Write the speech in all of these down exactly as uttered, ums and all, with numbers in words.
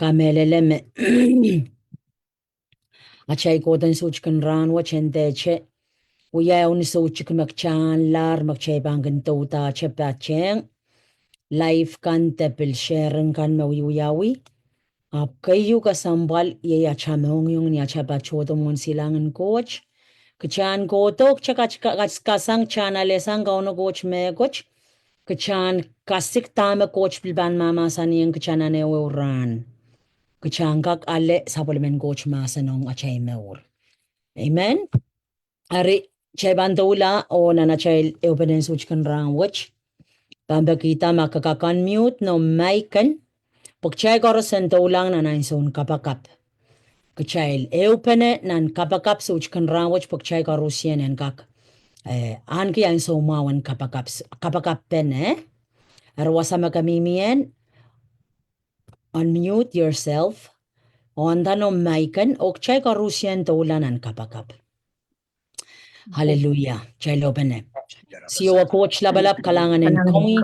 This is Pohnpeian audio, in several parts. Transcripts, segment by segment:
Kamehlele me atail kohdo en soutik en rahn wet en dehte wia ehu ni soutik me kitail anahne me kitail pahn kin doudahte patehng live kan de pil sharing kan me wiewiawi. Ahpw keieu kesempwal iei atail mohngiong ni atail patohdo mwohn silangin Koht. Kitail en kohdo, kitail kat-, kat-, kasang, kitail en alehsang Kauno Koht mehkot. Kitail en kasik dahme Koht pil pahn mahmahsanihong kitail nan ehu ehu rahn. Kitail en kak ale sapwellimen Koht mahsen ong atail mour. Amen. Eri, kitail pahn doula oh nan atail ehupene en soutik en rahn wet, pahn pekihda ma ke kak unmute noumw mic en, pwe kitail koaros en doulahng nan ansoun kapakap. Kitail ehupene nan kapakap soutik en rahn wet pwe kitail koarusie en kak, eh, ahneki ansou mwahu en kapakap, kapakap pene. Eri wasa me ke mihmi ie, unmute yourself, onda noumw mic en, oh kitail koarusie en doula nan kapakap. Hallelujah. Kitail ehupene. Siohwa Koht Lapalap, kalahngan en komwi,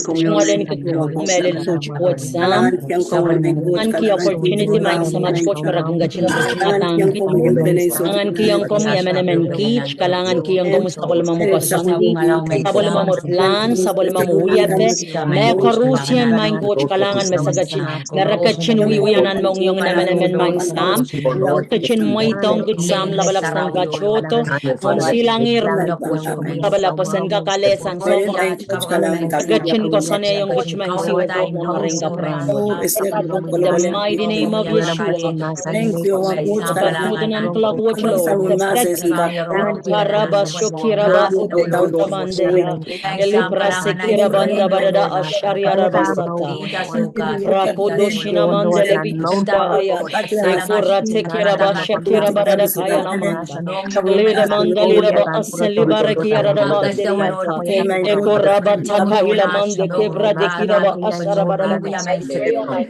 tungoal en kitail mehlel soutik wet Sahm. Kalahnganki opportunity maing Samat Koht me re kin ketin pahn kihong komwi emenemen kiht, kalahngankihong komwi sapwellimomwi koasoandi, sapwellimomwi pilahn, sapwellimomwi wiepe, me koarusie maing Koht kalahngan me se ketin, me re ketin wiewia nan mohngiong en emenemen maing Sahm, ketin mweidohng kiht Sahm Lapalap sang patohdo, oh silangehr Lapalap pwe sen kak alehsang sohte ketin koasoanehiong kiht maing Sahm. In the mighty name of Yeshua. Pahn kohdo nan clock wet Lord, Karaba Shokiraba Utamande. Eliprase kirabanda barada ashari arabasata. Rakodo shinamanda lebi kista aya. Ekorate kiraba shakira barada kaya namanda. Lida manda lida ba asali baraki arada manda. Ekoraba taka ila manda kebra de kiraba asara barada.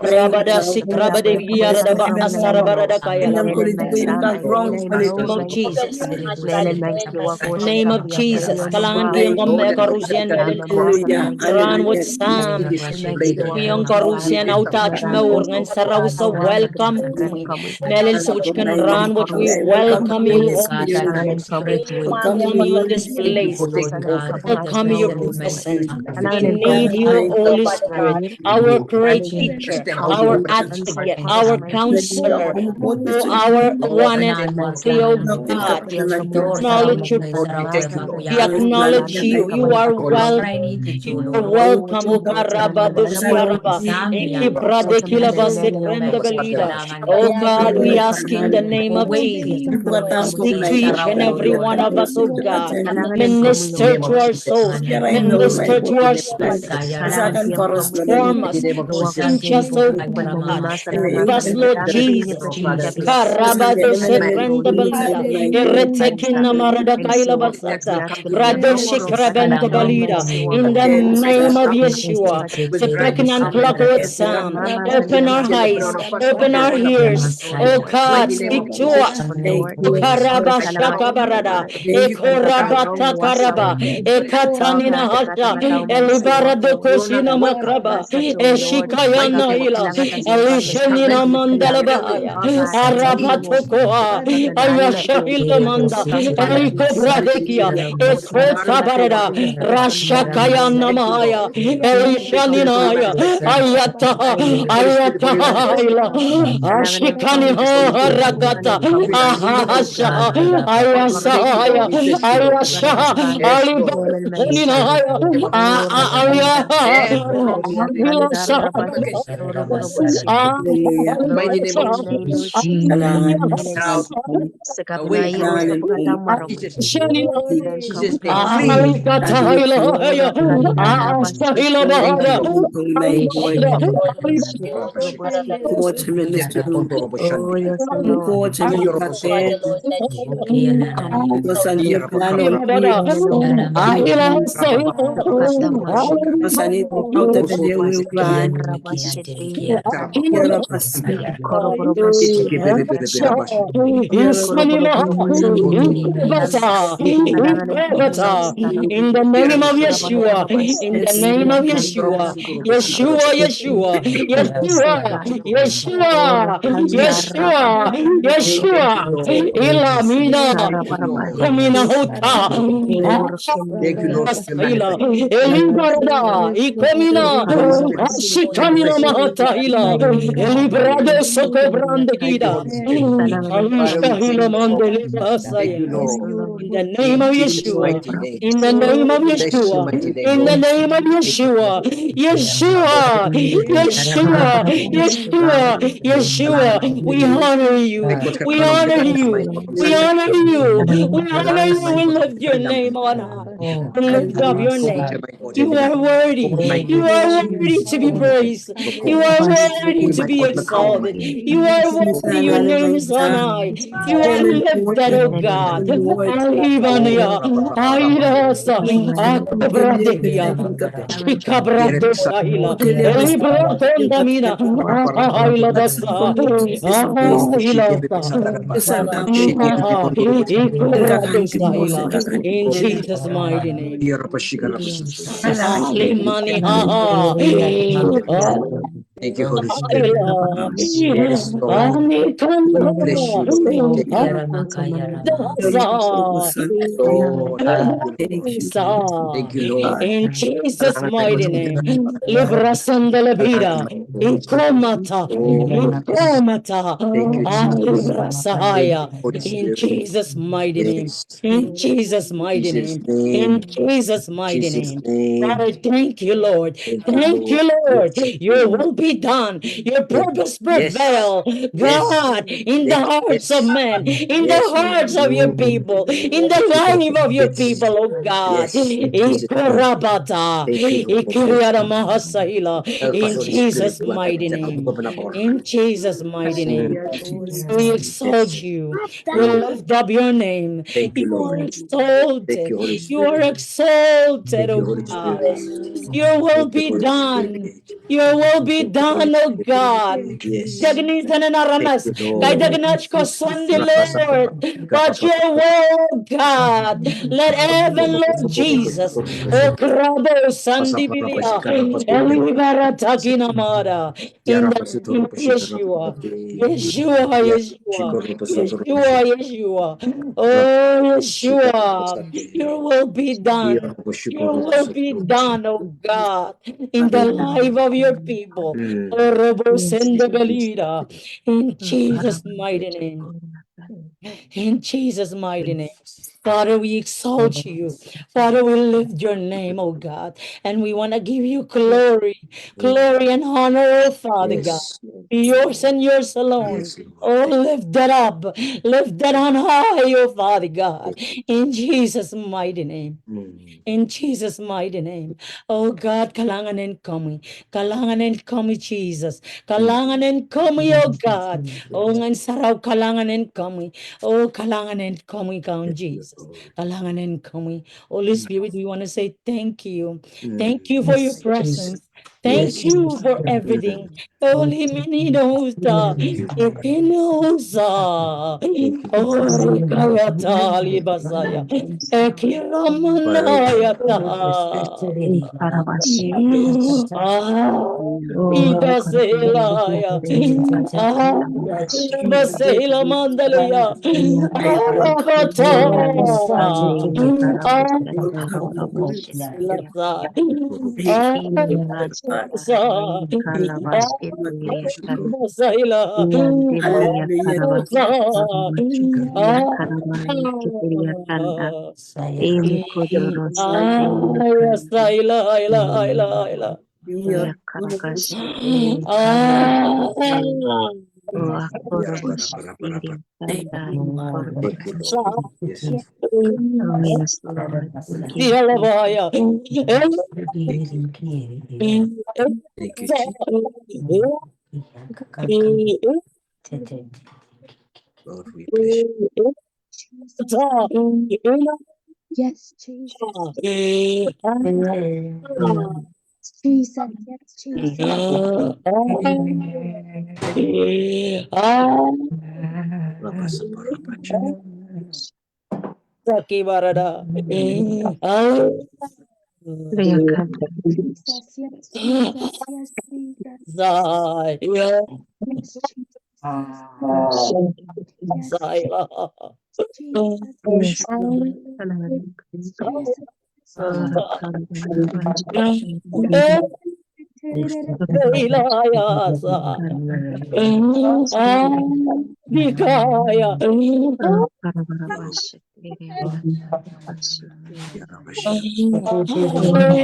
Rabada sikraba de yarada ba asara barada kaya. Name of Jesus. Name of Jesus. Kalahngankihong komwi me koarusie en mehlel. Rahn wet Sahm. Kihong koarusie en audaht mour, Ngehn Sarawi se welcome komwi. Mehlel soutik en rahn wet, we welcome you, Holy Spirit. Welcome you in this place. Welcome your presence. We need you, Holy Spirit. Our great teacher, our advocate, our counselor, oh, our one and only, oh God. We acknowledge you, Lord. We acknowledge you. You are welcome. You are welcome, oh Karaba Dosiaraba. Ekibra de Kilaba Sekrenda Belida. Oh God, we ask in the name of Jesus, speak to each and every one of us, oh God. Minister to our souls. Minister to our spirits. Transform us. Change us, oh God. Yes, Lord Jesus. Karabado sekrenda balida. Eretekin namarada kaila basata. Radoshik rabenda balida. In the name of Yeshua. Sekrek nan clock wet Sahm. Open our eyes. Open our ears. Oh God, speak to us. Karabashakabarada. Ekorabatakaraba. Ekatanina hasha. Elibarado kosina makraba. Eshikayana ila. Elishanina mandalabahaya. Arabatokoa. Ayasha ila manda. Elikobradekia. Ekotabarada. Rashakayana mahaya. Elisha ninaya, ayata, ayata, ila, ashikani, arakata, ahasa, ayasa, aya, ayasa, aliba, ninaya, a, a, aya, ilasa, a, Mighty name of Jesus. Now, wait, Jesus' name. Free. Koht, minister. Koht, minister. Koht, minister. Ahi la, sahi la. In the name of Yeshua, in the name of Yeshua, in the name of Yeshua, Yeshua, Yeshua, Yeshua, Yeshua, Yeshua, Yeshua, Ilamina, Komina Hota, Saila, Elibarada, Ikomina, Shikamina Mahataila, Elibrado Soko Brandakida, Aisha Hilamande Libasaya. In the name of Yeshua, in the name of Yeshua, in the name of Yeshua, Yeshua, Yeshua, Yeshua, Yeshua, we honor you, we honor you, we honor you, we honor you, we lift your name on high, we lift up your name. You are worthy, you are worthy to be praised, you are worthy to be exalted, you are worthy, your name is on high. You are lifted, O God. Alibania, Ailasa, Akabradekia, Shikabradesaila, Elibrakondamina, Ailabasa, Ailasa, Ikobradesaila. In Jesus' mighty name. Alimani, ha, ha. Thank you, Holy Spirit. Yes, Lord. Bless you, Lord. Thank you, Lord. Thank you, Lord. Thank you, Lord. In Jesus' mighty name. Librasandalabida. Ikomata. Ikomata. Thank you, Jesus. Alibrasahaya. Holy Spirit. In Jesus' mighty name. Yes. In Jesus' mighty name. Jesus' name. In Jesus' mighty name. Jesus' name. Father, thank you, Lord. Thank you, Lord. Thank you, Lord. Yes, Lord. Your will be done. Your purpose prevail. Yes. God, in the hearts of men, in the hearts of your people, in the life of your people, oh God. Yes, yes. Ikorabata. Thank you, Lord. Ikiriada mahasahila. Help us, Holy Spirit, to understand. In Jesus' mighty name. In Jesus' mighty name. Mm. We exalt you. We lift up your name. Thank you, Lord. You are exalted. Thank you, Holy Spirit. You are exalted, oh God. Thank you, Holy Spirit. Your will be done. Thank you, Holy Spirit. Your will be done, oh God. Yes. Kaidehkin ihte nan aramas. Thank you, Lord. Kaidehkin aht koasoandi, Lord. But your will, oh God. Let heaven, Lord Jesus. Oh, krabo sandibilia. Elibara takinamada. In the name of Yeshua. Yeshua, Yeshua. Yeshua, Yeshua. Oh, Yeshua. Your will be done. Your will be done, oh God, in the life of your people. Oh, Robo Sendebelida. In Jesus' mighty name. In Jesus' mighty name. Father, we exalt you. Father, we lift your name, oh God, and we want to give you glory, glory and honor, oh Father God. Yes. Yours and yours alone. Yes, Lord. Oh, lift that up. Lift that on high, oh Father God. Yes. In Jesus' mighty name. Mm. In Jesus' mighty name. Oh God, kalahngan en komwi. Kalahngan en komwi, Jesus. Kalahngan en komwi, oh God. Oh Ngehn Sarawi, kalahngan en komwi. Oh, kalahngan en komwi, Kaun Jesus. Kalahngan en komwi. Holy Spirit, we want to say thank you. Thank you for your presence. Thank you for everything. Holy Mininosa, Ikinosa, Ori Kayata Libasaya, Ekiramanayata. Ah, Ida Seilaya. Ah, Ida Seila Mandalaya. Ah, Rakata. Ah, Seila. Ah, Seila. Ah, Seila. Ah, Ah, yes, Seila, Seila, Seila, Seila. Ah, thank you, Lord. Yes. Yes, Lord. Thank you. Seila, Seila. Thank you, Jesus. Lord, we praise you. Yes, Jesus. Jesus, yes, Jesus. Saki barada. Jesus, yes, Jesus, yes, Jesus. Zai. Yes, Jesus. Zai la. Jesus. Yes, Lord. Hallelujah. Zai. Zai la, ya, zai. Dikaya.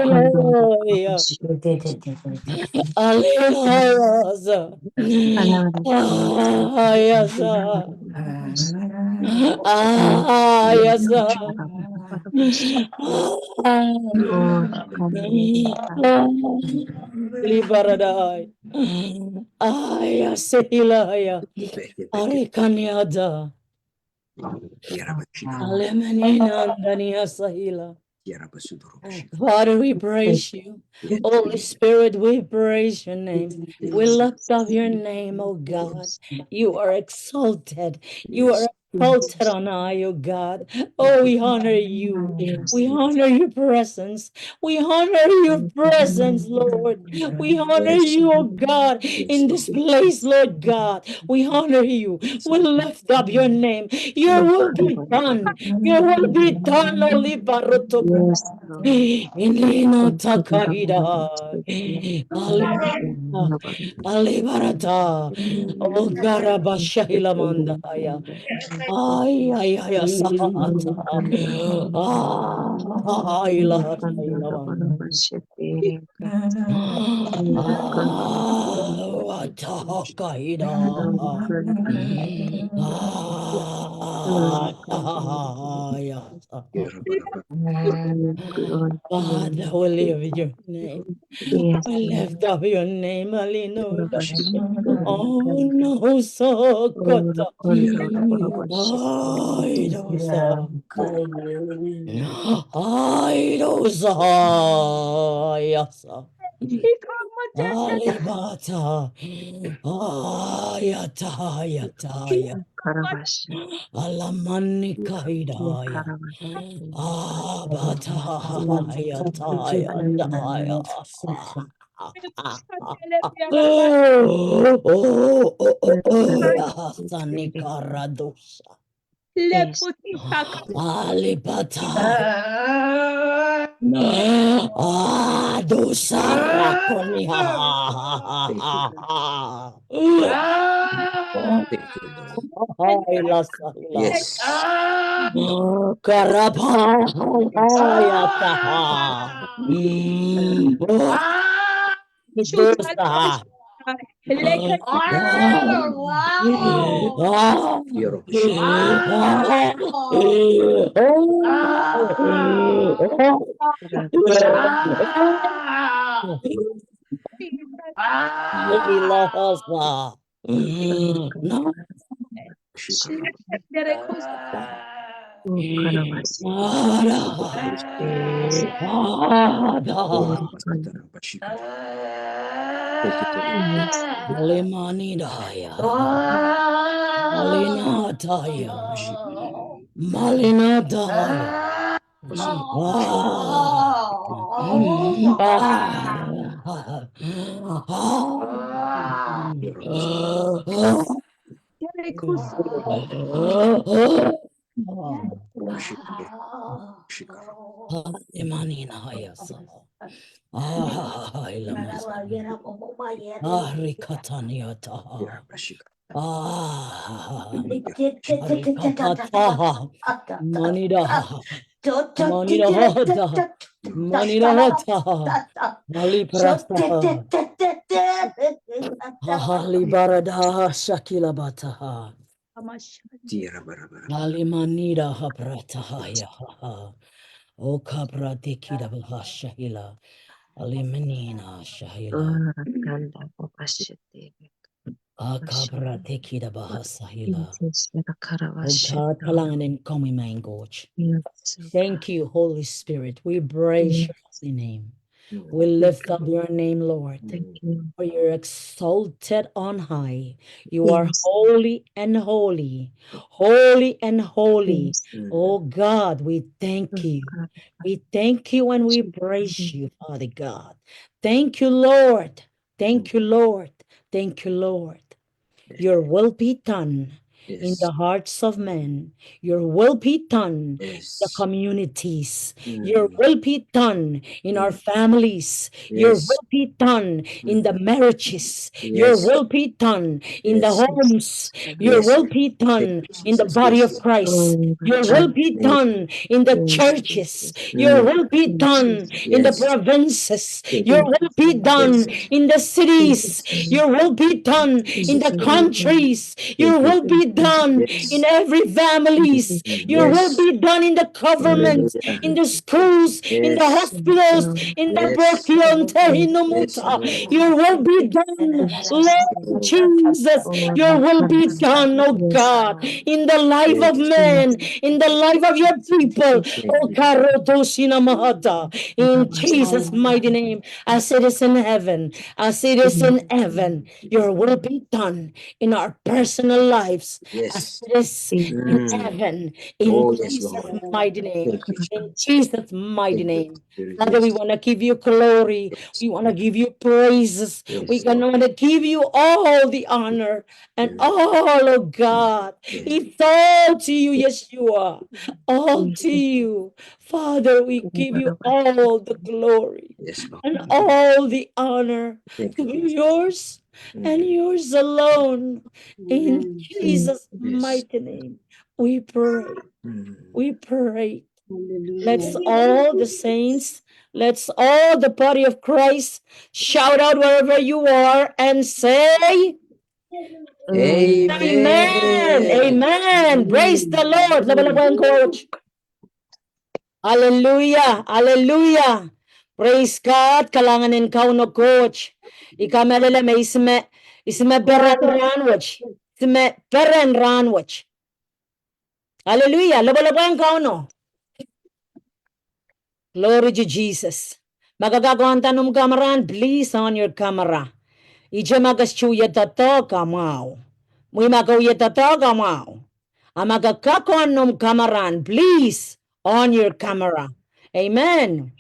Hallelujah. Hallelujah. Ah, yes, ah. Ah, yes, ah. Libaradai. Ah, yes, Ilaya. Arikaniada. Alemanina Andania Sahila. Father, we praise you. Holy Spirit, we praise your name. We lift up your name, oh God. You are exalted. You are exalted on high, oh God. Oh, we honor you. We honor your presence. We honor your presence, Lord. We honor you, oh God, in this place, Lord God. We honor you. We lift up your name. Your will be done. Your will be done, Holy Barotok. Yes, Lord. Inina takaida. Hallelujah. Alibarata. Oh, Garabashahila Mandaya. Ay, ay, ay, ay, sahata. Ah, ay, la, ay, la, man. Ah, atakaida. Ah, ay, ay. Father, we lift your name. We lift up your name, Alino. Oh, no, so good. Ay, dosa. Ay, dosa. Yasa. Alibata. Ayata, ayata, ayata. Alamani kaida ya. Abata, ayata, ayata, ayata. Oh, oh, oh, oh, oh, ya, sani karadosa. Alipata. Ah, dosa rakoni. Yes. Karapa. Ayata. Mm. Dosa. Malimanidaya. Malinataya. Malinataya. Imanina hayasa. Ah, ilamas. Ah, rikataniata. Ah, rikatata. Manida. Manida hota. Manida hota. Maliprasa. Ah, libarada shakilabata. Alimanida haprata haya ha. O kaprati kida baha shahila. Alimanina shahila. Akabra tekida bahasahila. Oh God, kalahngan en komwi, maing Koht. Thank you, Holy Spirit. We praise your holy name. We lift up your name, Lord, for you're exalted on high. You are holy and holy, holy and holy. Oh God, we thank you. We thank you and we praise you, Father God. Thank you, Lord. Thank you, Lord. Thank you, Lord. Your will be done in the hearts of men. Your will be done in the communities. Your will be done in our families. Your will be done in the marriages. Your will be done in the homes. Your will be done in the body of Christ. Your will be done in the churches. Your will be done in the provinces. Your will be done in the cities. Your will be done in the countries. Your will be done in every families. Your will be done in the government, in the schools, in the hospitals, in the Berkion Tehinomuta. Your will be done, Lord Jesus. Your will be done, oh God, in the life of man, in the life of your people. Oh, Karoto Sinamahata. In Jesus' mighty name, as it is in heaven, as it is in heaven, your will be done in our personal lives as it is in heaven. In Jesus' mighty name. In Jesus' mighty name. Father, we want to give you glory. We want to give you praises. We want to give you all the honor and all, oh God. It's all to you, Yeshua. All to you. Father, we give you all the glory and all the honor to be yours and yours alone. In Jesus' mighty name, we pray. We pray. Let's all the saints, let's all the body of Christ shout out wherever you are and say, Amen. Amen. Praise the Lord. Lapalap ong Koht. Hallelujah. Hallelujah. Praise God. Kalahngan en Kauno Koht. I kamehlele me ihs me, ihs me peren rahnwet. Ihs me peren rahnwet. Hallelujah. Lapalap ong Kauno. Glory to Jesus. Ma ke kak on da noumw kamera, please on your camera. Ihte ma ke sohte wie doadoahk, a mwahu. Mwein ma ke wie doadoahk, a mwahu. A ma ke kak on noumw kamera, please on your camera. Amen.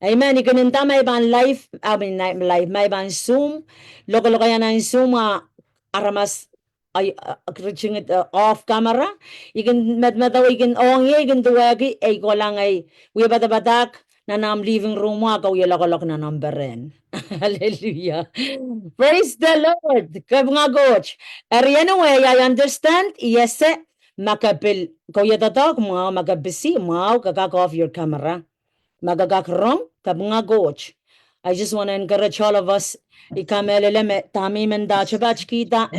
Amen. I kin nda ma I pahn live, I mean, live, ma I pahn Zoom, lokolokaiahn Zoom, a aramas, a, a, reaching it, uh, off camera. I kin medemedewe, I kin ong ie, I kin duwehki, e kohla ngehi wie padapadahk nan ahmw living room, a ke wie lokolok nan omw peren. Hallelujah. Praise the Lord. Kapinga Koht. Eri anyway, I understand. Yes, ma ke pil, ke wie doadoahk, mwahu, ma ke busy, mwahu, ke kak off your camera. Ma ke kak rong, kapinga Koht. I just want to encourage all of us. I kamehlele me dahme I men dahdepatkihda,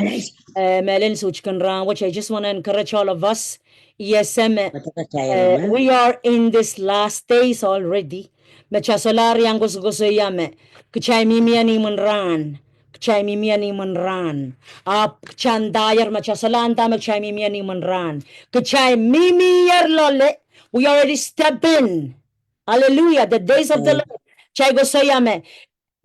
eh, mehlel sohte kin rahnwet. I just want to encourage all of us. Yes, me, eh, we are in this last days already. Me kitail solahr iang koasokoasoia me kitail mihmi ni imwin rahn. Kitail mihmi ni imwin rahn. Ahpw kitail ndahier, ma kitail solahr nda me kitail mihmi ni imwin rahn. Kitail mihmier loale. We already step in. Hallelujah. The days of the Lord. Kitail koasoia me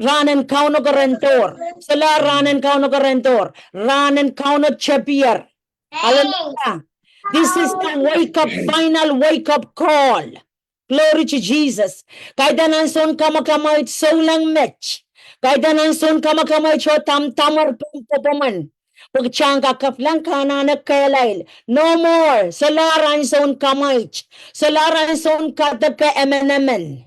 rahn en Kauno kerendohr. Solahr rahn en Kauno kerendohr. Rahn en Kauno tepier. Hallelujah. This is the wake up, final wake up call. Glory to Jesus. Kaidehn ansoun kamwakamweit souleng met. Kaidehn ansoun kamwakamweit oh tamtamwer pwopwomwen. Pwe kitail kak kapwaiada anahne kehlail. No more. Solahr ansoun kamweit. Solahr ansoun kadek emenemen.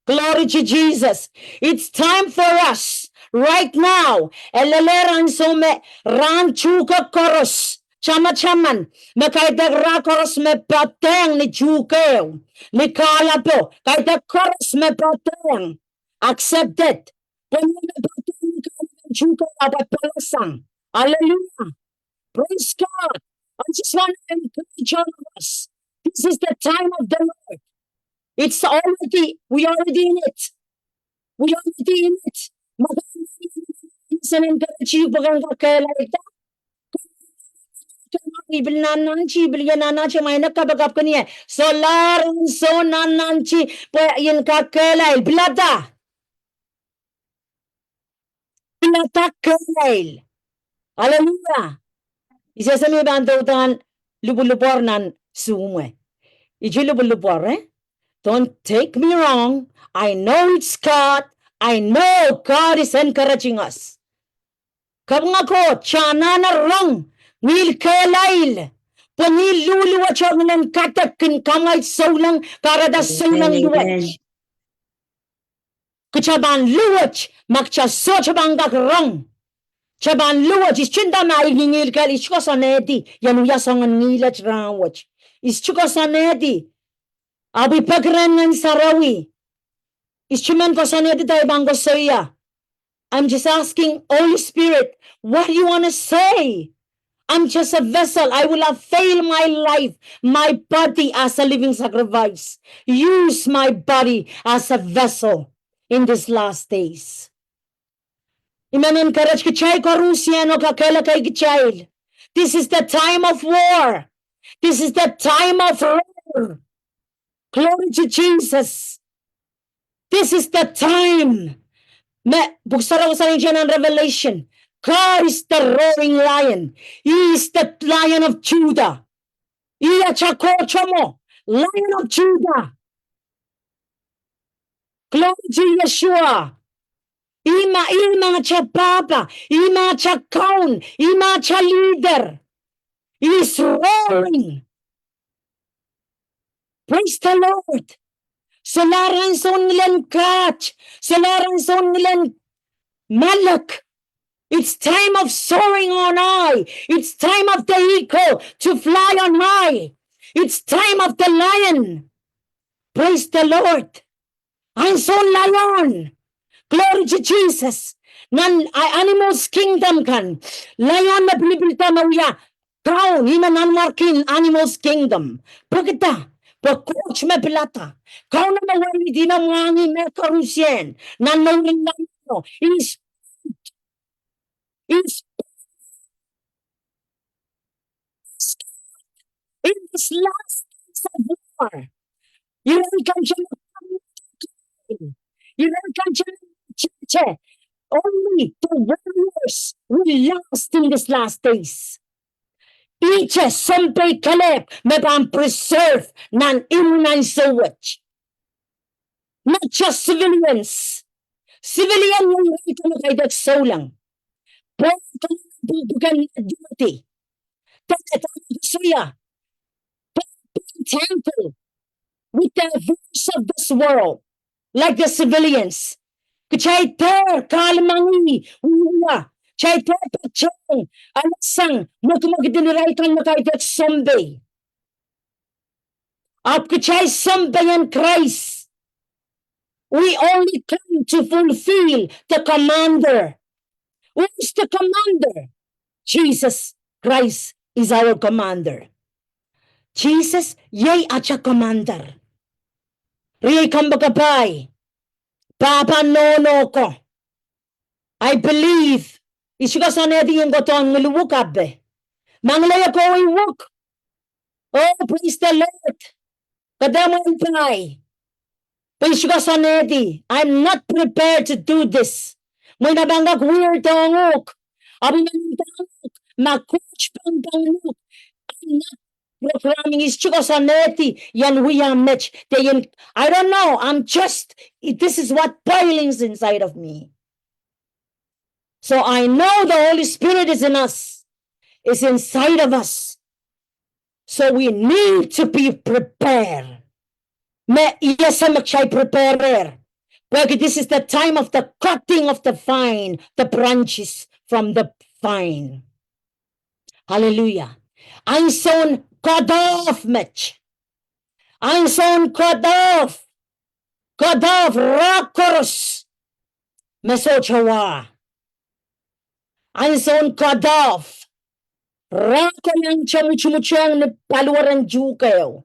Glory to Jesus. It's time for us right now. Elelehr ansou me rahn tuhke koaros. Tamataman, me kaidehk rah koaros me poadehng ni tuhkehu, ni kahlapo, kaidehk koaros me poadehng. Accept it. Pwe me poadehng ni kahlapen tuhkehu ahpw pwalasang. Hallelujah. Praise God. I just want to encourage all of us. This is the time of the Lord. It's already, we already in it. We already in it. Ma ke Senen keretiuk pwe ken kak kehlailda. I pil nannanti, I pil ie nannanti, ma I nek kapakap kin ie. Solahr ansoun nannanti, pwe I en kak kehlail. Pilada. Pilada kehlail. Aleluia. I sehse me I pahn doudahn lupwulupwor nan Zoom e. Ih lupwulupwor, eh? Don't take me wrong. I know it's God. I know God is encouraging us. Kapinga Koht, anahne rong, ngihl kehlail, pwe ngihl luhluwet oh ngilen kadek kin kamwaid souleng, kahrehda souleng luwet. Kita pahn luwet ma kita sohte pahn kak rong. Kita pahn luwet, I sohte nda ma I ngihl kehlail, I sohte koasoanehdi I en wia soangen ngihlet rahnwet. I sohte koasoanehdi, ahpw I peki rehn Ngehn Sarawi. I sohte men koasoanehdi dahme I pahn koasoia. I'm just asking, Holy Spirit, what do you want to say? I'm just a vessel. I will avail my life, my body as a living sacrifice. Use my body as a vessel in these last days. I men encourage kitail koaros, I en kakehlakahki kitail. This is the time of war. This is the time of war. Glory to Jesus. This is the time. Me, Pwuhk Sarawi sang iten nan Revelation. God is the roaring lion. He is the Lion of Judah. Ih atail Koht mwo, Lion of Judah. Glory to Yeshua. Ih me, ih me atail pahpa, ih me atail kaun, ih me atail leader. He is roaring. Praise the Lord. Solahr ansoun ngilen kaht, solahr ansoun ngilen malek. It's time of soaring on high. It's time of the eagle to fly on high. It's time of the lion. Praise the Lord. Ansoun lion. Glory to Jesus. Nan, a, animals kingdom kan, lion me pilipilda me wia kaun, ih me nanmwarkien animals kingdom. Pwekida? Pwe Koht me pilada. Kaun me wia, ih me mwahngih mehkoarusie nan mouren lion. He is, he is in this last days of war. Irail kan te, irail kan te, only the warriors will last in this last days. Ihte sounpei kelehpw me pahn preserve nan imwin ansou wet. Not just civilians. Civilian wei irail kan me kaidehk souleng. Pwe kan pwupwuken duty. That, that, that, that, that, that, that, that, that, with the affairs of this world, like the civilians. Kitail dehr kahlemengih, wiewia. Kitail dehr patohng, alasang, mwekimwekid en irail kan me kaidehk sounpei. Ahpw kitail sounpei en Krais. We only come to fulfill the commander. Who is the commander? Jesus Christ is our commander. Sises iei atail commander. Riei kompoakepahi, pahpa nohno ko, I believe, I sohte koasoanehdi I en kohdohn ngilu wuk ape. Ma ngileio kohwei wuk, oh, praise the Lord. Ke dehr mwein pai. Pwe I sohte koasoanehdi, I'm not prepared to do this. Mwein e pahn kak weird ong uhk. Ahpw I men nda ong uhk, ma Koht pahn pahn ong uhk, I'm not programming, I sohte koasoanehdi I en wia met. De I en, I don't know, I'm just, this is what boilings inside of me. So I know the Holy Spirit is in us, is inside of us. So we need to be prepared. Me I ese me kitail prepare-er. Pwehki this is the time of the cutting of the vine, the branches from the vine. Hallelujah. Ansoun cut off met. Ansoun cut off. Cut off rahk koaros me sohte wa. Ansoun cut off. Rahk koaros te mutmutehng ni paliweren tuhkehu.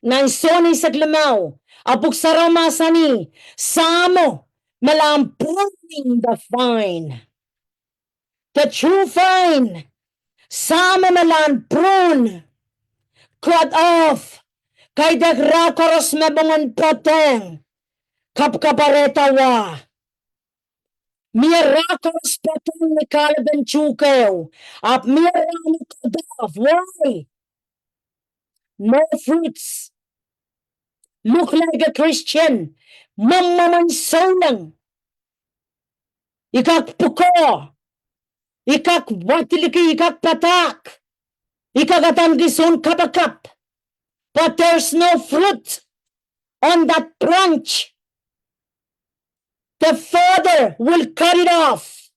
Nan Sohn eisek limau, a Pwuhk Sarawi mahsanih, Sahmo me lahn pruning the vine. The true vine, Sahm me me lahn prune, cut off, kaidehk rah koaros me mongen patehng, kapkaparehda wa. Mie rah koaros patehng ni kahlepen tuhkehu, ahpw mie rah me cut off. Why? No fruits. Look like a Christian. Mwomwen souleng. I kak pwukoa. I kak wadiliki, i kak padahk. I kak adaneki soun kapakap. But there's no fruit on that branch. The Father will cut it off.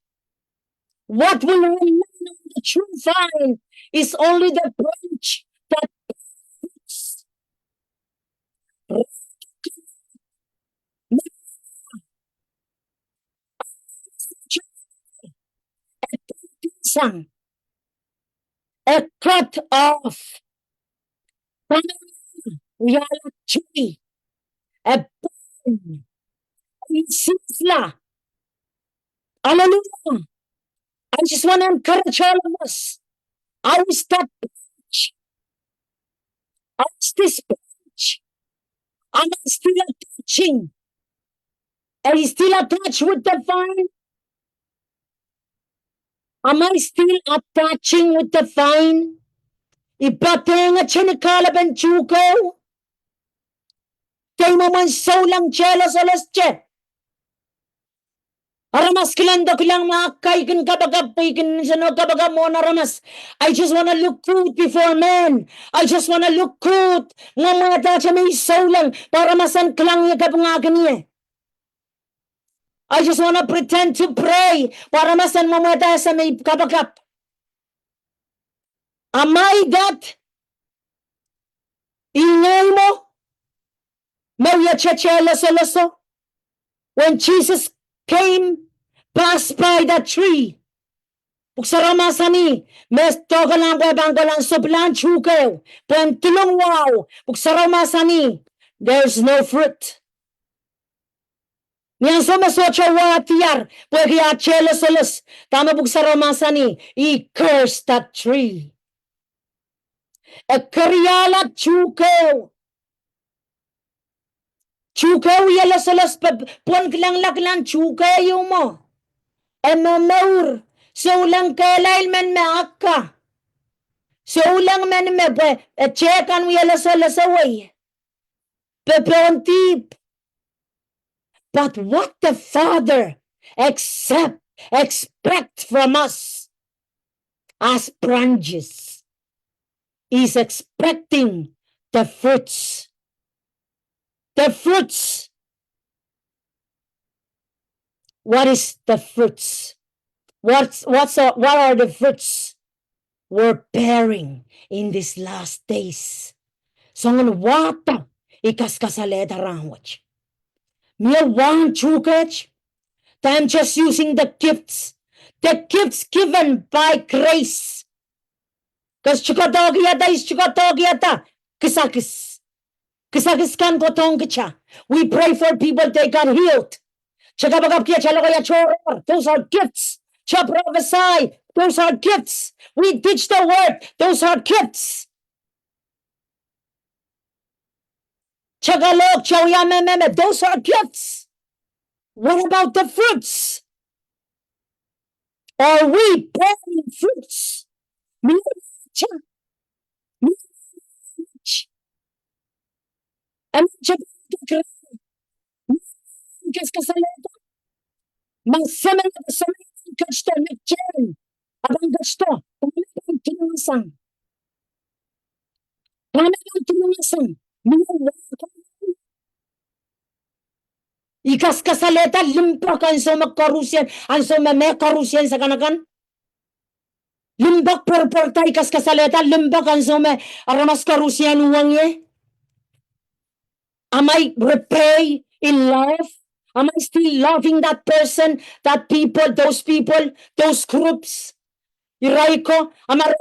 What will remain on the true vine is only the branch that bears fruits. E cut off. Wiahla tui. E burn. E sihsla. Hallelujah. I just want to encourage all of us. How is that branch? How is this branch? Am I still attaching? Are you still attached with the vine? Am I still attaching with the vine? I patehngete ni kahlepen tuhkehu? Dei mwomwen souleng tehloseleste. Aramas kilangdo kilang me ahi kin kapakap, pwe I kin nsenoh kapakap mwohn aramas. I just want to look good before men. I just want to look good. Mwomwehda me I souleng, pwe aramas en kilang ie kapingahkin ie. I just want to pretend to pray, pwe aramas en mwomwehda ese me I kapakap. Am I that? Ingehi mwo me wia tehloseleste. When Jesus came, passed by that tree, Pwuhk Sarawi mahsanih, me dohkelahng pwe pahn kolahng sohpeilahn tuhkehu, pwehn dilong wahu, Pwuhk Sarawi mahsanih, there's no fruit. Ni ansou me sohte wahdier, pwehki ah tehloselos, dahme Pwuhk Sarawi mahsanih, he cursed that tree. E keriahla tuhkehu. Tuhkehu ieloselos pwe pwon kilangla kilang tuhkehu mwo. E momour, souleng kehlail men me akka. Souleng men me pwe e tehkan ieloselos wei. Pepehm dihp. But what the Father accept, expect from us as branches is expecting the fruits. The fruits. What is the fruits? What's, what's a, what are the fruits we're bearing in these last days? Soangen wahdo I kaskasalehda rahnwet. Mie wahn tuhkehu, I'm just using the gifts. The gifts given by grace. Kitail sohte kak dohkihada, I sohte kak dohkihada kisakis. Kisakis kan kohdohng kitail. We pray for people, they got healed. Kitail kapakapki atail lokaia tohrohr, those are gifts. Kitail prophesy, those are gifts. We teach the word, those are gifts. Kitail kalohk, kitail wia mehmeh, those are gifts. What about the fruits? Are we bearing fruits? Mie, mie, mie, mie, kaskasalehda. Ma semei, semei ketido, me teikan, a pahn ketido, pahn, pahn tulungasang. Pahn, pahn tulungasang. Mie wahdo. I kaskasalehda limpoak ansou me koaruhsie, ansou me mehkoaruhsie sakanakan. Limpoak pwerpwerda, I kaskasalehda limpoak ansou me aramas koaruhsie uhwong ie. Am I repay in love? Am I still loving that person, that people, those people, those groups? Irail ko, am I,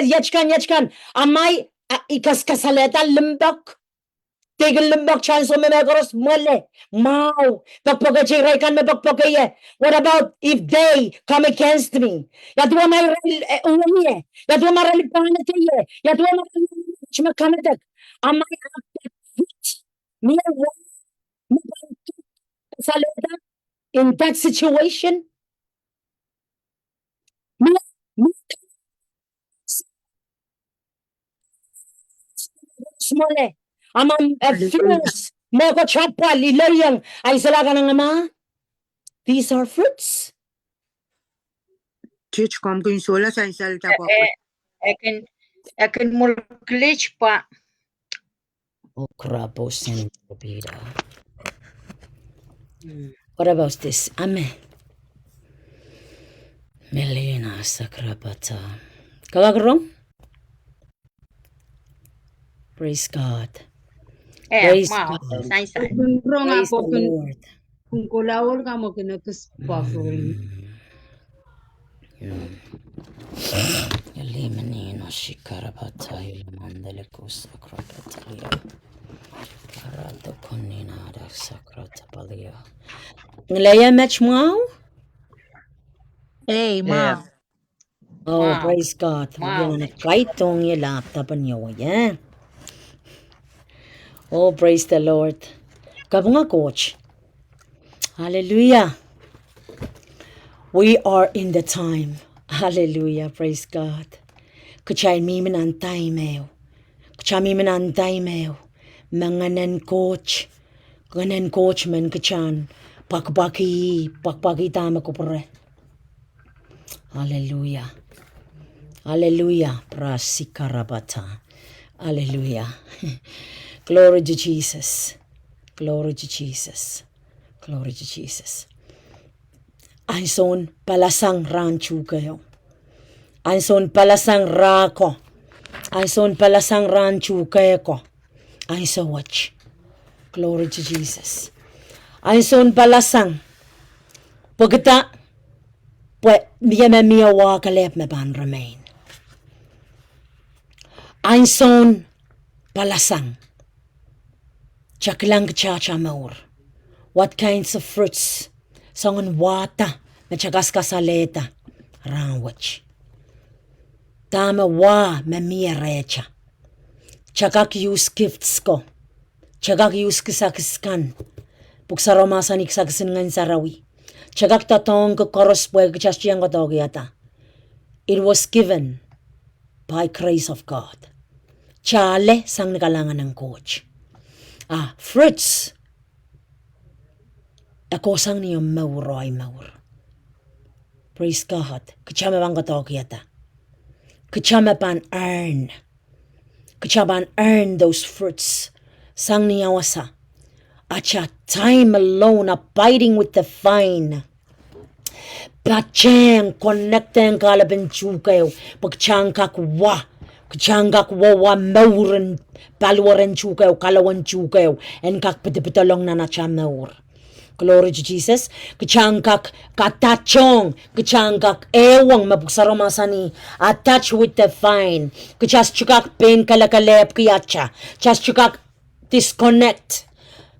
iet kan, iet kan. Am I, a, I kaskasalehda limpoak? Deikin limpoak, ansou me mehkoaros mwele, mwahu, pekpekete irail kan me pekpeke ie. What about if they come against me? Ia duwe ma irail, eh, uhwong ie? Ia duwe ma irail pahnete ie? Ia duwe ma irail me kamedek? Am I a fit? Mie wa me pahn kasalehda in that situation? Mie, mie Among a fruits, mehkot apwal iloiong, ansou la kanengamah. These are fruits. Teach, komw kin sohla sansal tapwak. E, e kin, e kin mwurkilit pwa. Okrabo sen Peter. What about this? Ame. Melina sakrapata. Kawak rong? Praise God. Eh, praise God. Praise the Lord. Kin kolaol ka me kin ekis pahn rong. Elimini no shikarabata, ilamandele kusakrabatalia. Karado konina da sakratapalia. Ngileia met mwahu? Ei, mwahu. Oh, praise God. Mwahu. Mwahu. Kaidong ie laptop en iowe, eh? Oh, praise the Lord. Kapinga Koht. Hallelujah. We are in the time. Hallelujah. Praise God. Kitail mihmi nan time ehu. Kitail mihmi nan time ehu me Ngehnen Koht, Ngehnen Koht men kitail en pwakipwaki, pwakipwaki dahme kupwure. Hallelujah. Hallelujah. Prasikarabata. Hallelujah. Glory to Jesus. Glory to Jesus. Glory to Jesus. Ansoun palasang rahn tuhkeho. Ansoun palasang rahn ko. Ansoun palasang rahn tuhkeho. Ansou wet. Glory to Jesus. Ansoun palasang. Pwekida, pwe mie me mie wah kelehpw me pahn remain. Ansoun palasang. Kitail kilang kitail atail mour. What kinds of fruits? Soangen wahda me kitail kasalehda rahn wet. Dahme wah me mie rehtail. Kitail kak use gifts ko. Kitail kak use kisakis kan. Pwuhk Sarawio mahsanih kisakis en Ngehn Sarawi. Kitail kak doadoahngki koaros pwehki kitail iang koadoahkiada. It was given by grace of God. Kitail ale sang ni kalahngan en Koht. Ah, fruits. E kohsang ni omw mour oh ahi mour. Praise God. Kitail me pahn koadoahkiada. Kitail me pahn earn. Kitail pahn earn those fruits. Sang ni wasa. Atail time alone abiding with the vine. Patehng, connectehng kahlepen tuhkeho. Pwe kitail en kak wa. Kitail en kak wa, wa mouren, paliwaren tuhkeho, kalawen tuhkeho. En kak pidipidolong nan atail mour. Glory to Jesus. Kitail en kak, kak attachong, kitail en kak ehwong me Pwuhk Sarawio mahsanih, attach with the vine. Kitail sohte kak pein kelekelehpwki atail. Kitail sohte kak disconnect.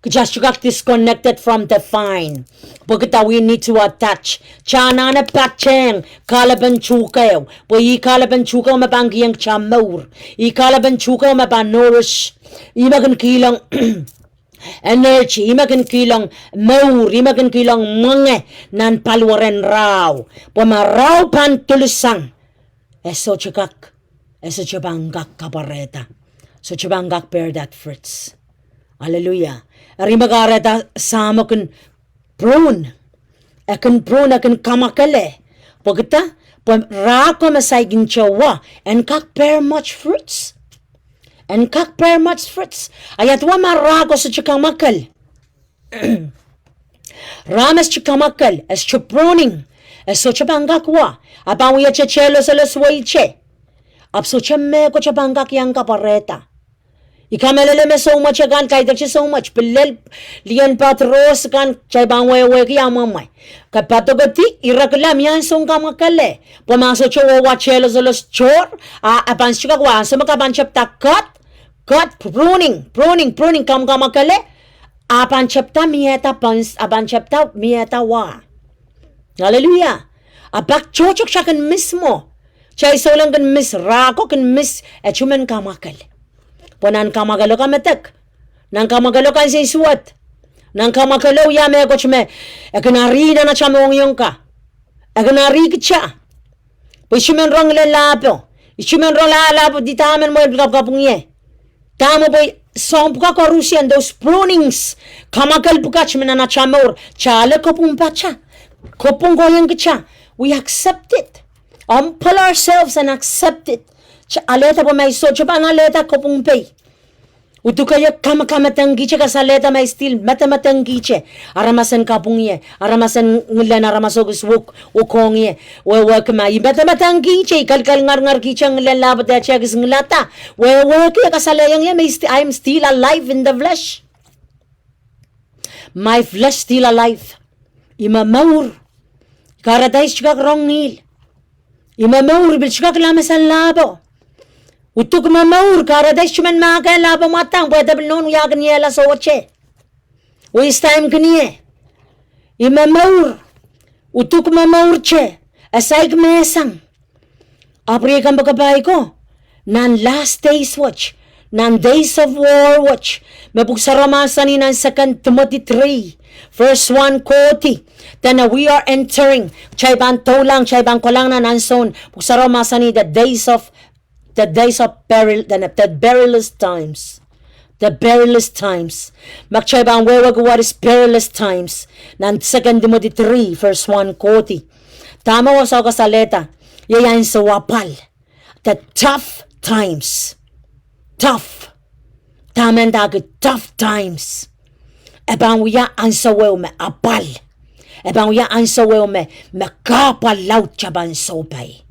Kitail sohte kak disconnected from the vine. Pwekida we need to attach. Kitail anahne patehng kahlepen tuhkeho. Pwe ih kahlepen tuhkeho me pahn kihong kitail mour. Ih kahlepen tuhkeho me pahn nourish. Ih me kin kihlong energy, ih me kin kihlong mour, ih me kin kihlong mwenge nan paliwaren rahu. Pwe ma rahu pahn dolusang, e sohte kak, e sohte pahn kak kapwarehda. Sohte pahn kak bear that fruits. Hallelujah. Eri me kahrehda Sahmo kin prune. E kin prune, e kin kamwakele. Pwekida, pwe raho me saikinte wa, en kak bear much fruits. En kak bear much fruits. A ia duwe ma raho sohte kamwakel. Raho me sohte kamwakel, e sohte pruning, e sohte pahn kak wa, a pahn wia te, te losolos weite. Ahpw sohte mehkot e pahn kak iang kapwarehda. I kamehlele me soumwet akan, kaidehkte soumwet, pil lel lien poad rohs kan, kitail pahn wehwehki amwamwe. Ke padokedi, ire kila mie ansoun kamwakele. Pwe ma sohte wehwehte losolos tohr, a, a pahn sohte kak wa, ansou me ke pahn tepda kat, God pruning, pruning, pruning, kamwakamwakele, a pahn tepda miehda pons, a pahn tepda miehda wa. Hallelujah. A pak tohto kitail kin miss mwo. Kitail souleng kin miss, rahko kin miss, e tumen kamwakel. Pwe nan kamwakelo ka medek. Nan kamwakelo kansensuwed. Nan kamwakelo wia mehkot me e kin ari nan atail mohngiong ka. E kin ari kitail. Pwe I tumen rong lelahpo. I tumen rong lelahpo, di dahme mwein pil kapwkapwung ie. Dahme pwe soahng pwukat koarusie, those prunings. Kamwakel pwukat me nan atail mour. Kitail ale kopwung pahta. Kopwung kohieng kitail. We accept it. Humble ourselves and accept it. Kitail alehda pwe ma I sohte pahn alehda kopwung pei. Uduke I kamakamadengkihte, kasalehda ma I still madamadankihte. Aramas en kapwung ie, aramas en ngilen, aramas okis wuk, wukong ie. Wehwehki ma I madamadankihte, I kalkalingarngarkihte ngilen lahpo de kis ngilada. Wehwehki e kasalehiong ie me I sti-, I am still alive in the flesh. My flesh still alive. I momour. Karadais tikak rong ngihl. I momour, pil tikak lamesa lahpo. Uduk momour, karadais tumen mahke lahpo mwadang, pwe de pil nohn wiahkin iehla sohte. Waste time kin ie. I momour, uduk momourte, e saik mehsang. Ahpw riei kompoakepahi ko, nan last days wet, nan days of war wet, me Pwuhk Sarawi mahsanih nan Second Timothy three, verse one kohdi, dene we are entering, kitail pahn doulahng, kitail pahn kolahng nan ahnsoun, Pwuhk Sarawi mahsanih the days of, the days of peril, dene the perilous times. The perilous times. Ma kitail pahn wehwehki what is perilous times, nan Second Timothy three, verse one kohdi. Dahme wasa kasalehda, iei ansou apwal. The tough times. Tough. Dahme ndahki tough times. E pahn wia ansou ehu me apwal. E pahn wia ansou ehu me, me kahpwal laud kitail pahn sohpai.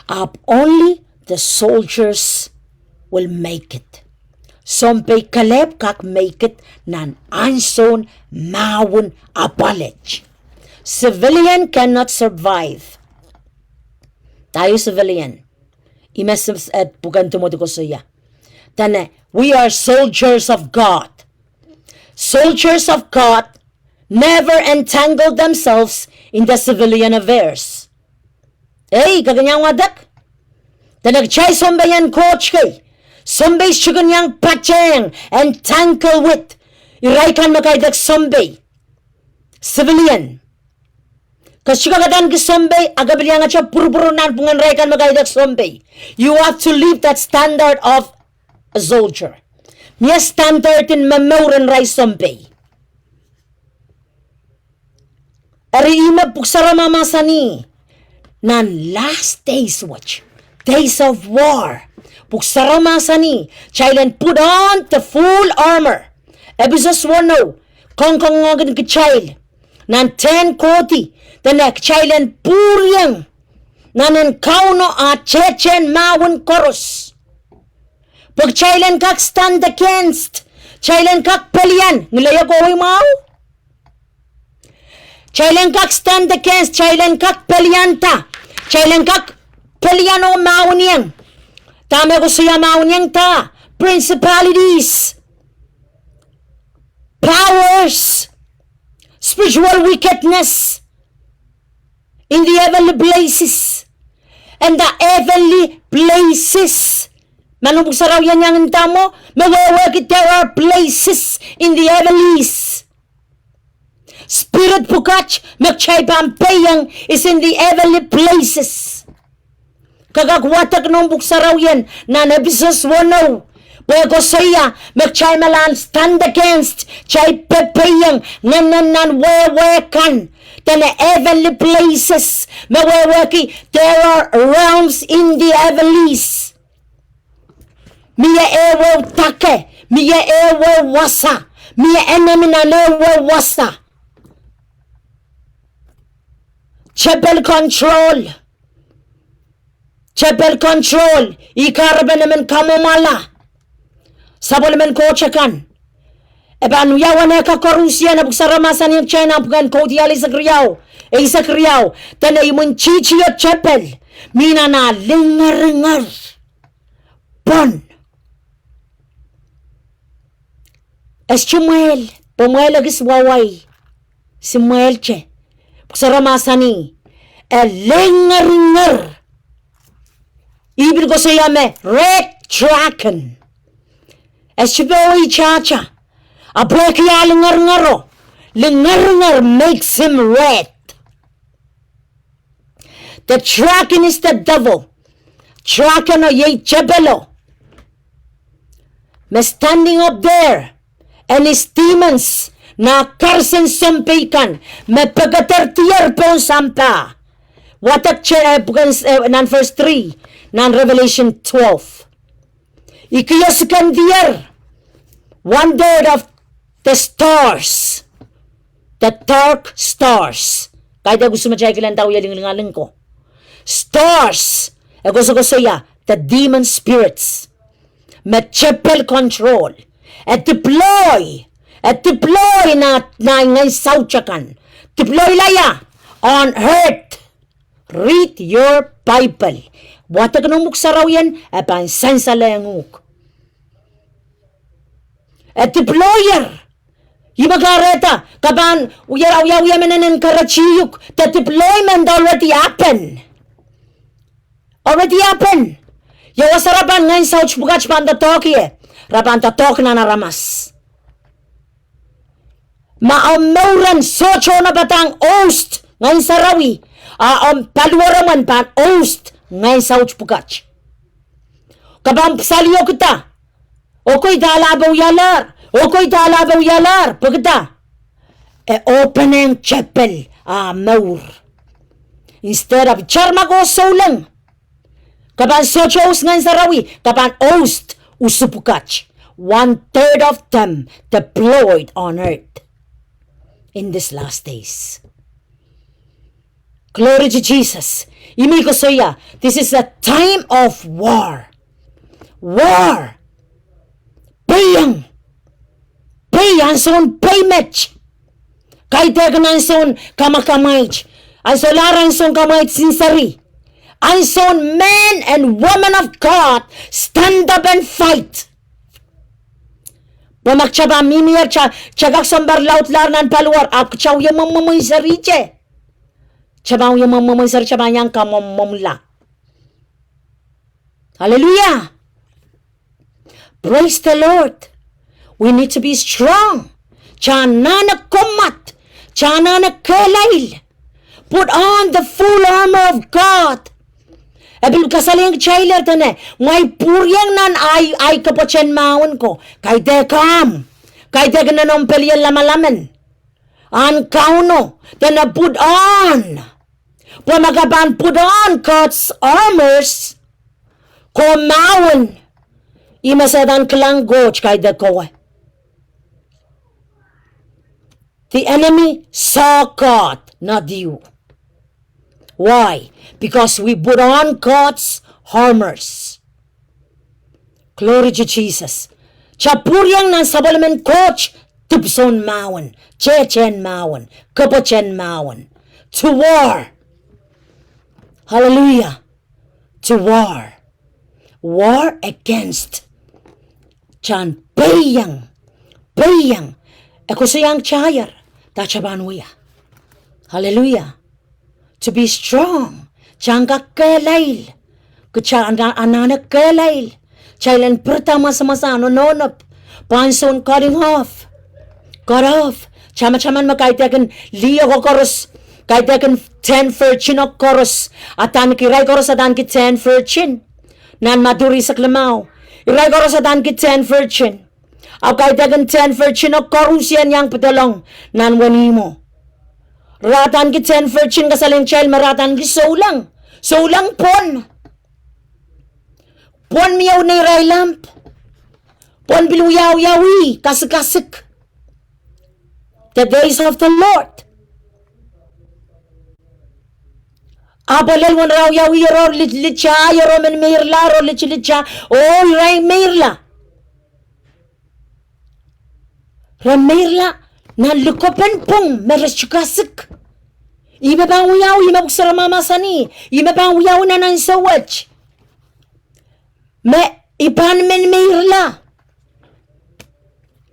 Ahpw only the soldiers will make it. Sounpei kelehpw kak make it nan ahnsoun mahwen apwal et. Civilian cannot survive. Dah ieu civilian? Ih me s-, s-, eh, pwuken Timoty koasoia. Dene, we are soldiers of God. Soldiers of God never entangle themselves in the civilian affairs. Ei, ke kin iang wadek? Dene kitail sounpei en Koht kei. Sounpei sohte kin iang patehng, entangle with irail kan me kaidehk sounpei. Civilian. Ke sohte kak adaneki sounpei, a ke pil iangete pwurupwur nan pwungen irail kan me kaidehk sounpei. You have to live that standard of a soldier. Mie standard en momour en irail sounpei. Eri ih me Pwuhk Sarawi mahsanih, nan last days wet, days of war. Pwuhk Sarawi mahsanih, kitail en put on the full armor. Episos weneu, kongkong ngehkin kitail. Nan ten kohdi, dene kitail en pwuriong. Nan en Kauno ah tehtehn mahwen koaros. Pwe kitail en kak stand against. Kitail en kak pelian. Ngileio kohwei mwahu? Kitail en kak stand against, kitail en kak pelianda, kitail en kak pelian oh mahweniong. Dahme koasoia mahweniong dah? Principalities, powers, spiritual wickedness in the heavenly places. And the heavenly places. Manaman Pwuhk Sarawi en iang nda mwo, me wehwehki there are places in the heavenlies. Spirit pwukat me kitail pahn peiong is in the heavenly places. Ke kak wadek noumw Pwuhk Sarawi en nan Episos weneu. Pwe e koasoia, me kitail me lahn stand against, kitail pepeiong, ngehnen nan wehwe kan. Dene heavenly places, me wehwehki, there are realms in the heavenlies. Mie ehuehu dake, mie ehuehu wasa, mie enemy nan ehuehu wasa. Tepel control. Tepel control, ih kahrepen emen kamwomwala. Sapwellimen Koht akan. E pahn wia wenehk koarusie, nan Pwuhk Sarawi mahsanih, kitail nan pwuken Kaudiahl eisek riau, eisek riau. Dene imwintihti oh tepel, mi nan ah lingeringer. Pwon. E sohte mwehl, pwe mwehl ekis wauwai, se mwehl te. Pwuhk Sarawi mahsanih, e leingeringer. Ih pil koasoia me red dragon. E sohte powe itahta. A pwehki ah lingeringer o, lingeringer makes him red. The dragon is the devil. Dragon o iei tepelo. Me standing up there and his demons, nah karsen sounpei kan, me pekederdier pohn sampah. Wadek te, eh, pwuhken, eh, nan verse three, nan Revelation twelve. I kihosikendier one third of the stars, the dark stars. Kaidehk usu me kitail kin nda wie linglingaling ko. Stars, e koasokoasoia the demon spirits. Me tepel control. E deploy, e deploy nah, nah ngehn saut akan. Deploy la ia on earth. Read your Bible. Wadek noumw pwuhk sarawien, e pahn sansalehng uhk. E deployer. Ih me kahrehda, ke pahn wia, wia, wia menen en keretiuk. The deployment already happen. Already happen. Ia wasa re pahn ngehn saut pwukat pahn doadoahk ie? Re pahn doadoahk nan aramas. Ma omw mour en sohte onop padahk host Ngehn Sarawi, a omw paliwaromw en pahn host ngehn saut pwukat. Ke pahn saliokda, okei, dahla pwe wialahr, okei, dahla pwe wialahr, pwekida? E openehng tepel ah mour. Instead of tar ma ke souleng, ke pahn sohte host Ngehn Sarawi, ke pahn host usu pwukat. One third of them deployed on earth in these last days. Glory to Jesus. Ih me I koasoia, this is a time of war. War. Peiong. Pei, ansoun pei met. Kaidehkin ansoun kamwakamwait. Ansou lahr ansoun kamwait sinseri. Ansoun men and women of God stand up and fight. Pwe ma kitail pahn mihmier, kitail kak sounpar laudlahr nan paliwar, ahpw kitail wie mwomwomwen serihte. Kitail pahn wie mwomwomwen seri, kitail pahn iang kamwomwomwla. Hallelujah. Praise the Lord. We need to be strong. Kitail anahne kommwad. Kitail anahne kehlail. Put on the full armor of God. E pil kasalehiong kitail, e dene, mwein pwurieng nan ahi, ahi kepweten mahwen ko. Kaidehk ahmw. Kaidehk nan omw pelien lamalamen. Ahn Kauno, dene put on. Pwe ma ke pahn put on God's armors, komw mahwen. Ih me Sehdan kilang Koht, kaidehk kowe. The enemy saw God, not you. Why? Because we put on God's armors. Glory to Jesus. Kitail pwurieng nan sapwellimen Koht, dipwisoun mahwen, tehtehn mahwen, kepweten mahwen. To war. Hallelujah. To war. War against. Kitail peiong, peiong. E koasoiahng kitail da kitail pahn wia. Hallelujah. To be strong. Kitail kak kehlail. Kitail anahne kehlail. Kitail en pirida masamasahn nonohnop. Pwe ansoun cutting off. Cut off. Tamataman me kaidehkin lih o koaros, kaidehkin ten virgin o koaros, adaneki, irail koaros adaneki ten virgin. Nan Madiu ire eisek limau. Irail koaros adaneki ten virgin. Ahpw kaidehkin ten virgin o koaros en iang pedolong nan wenihmwo. Re adaneki ten virgin kasalehiong kitail me re adaneki souleng. Souleng pwon. Pwon mie neirail lamp. Pwon pil wiawiawi, kasikasik. The days of the Lord. Ahpw lel wen re wiawi, ire litilita, ire men meirla, ire litilita, oh, irail meirla. Re meirla nan likopen pwung me re sohte kasik. Ih me pahn wiawi, ih me pwuhk sarawi mahsanih, ih me pahn wiawi nan ansou wet. Me I pahn men meirla.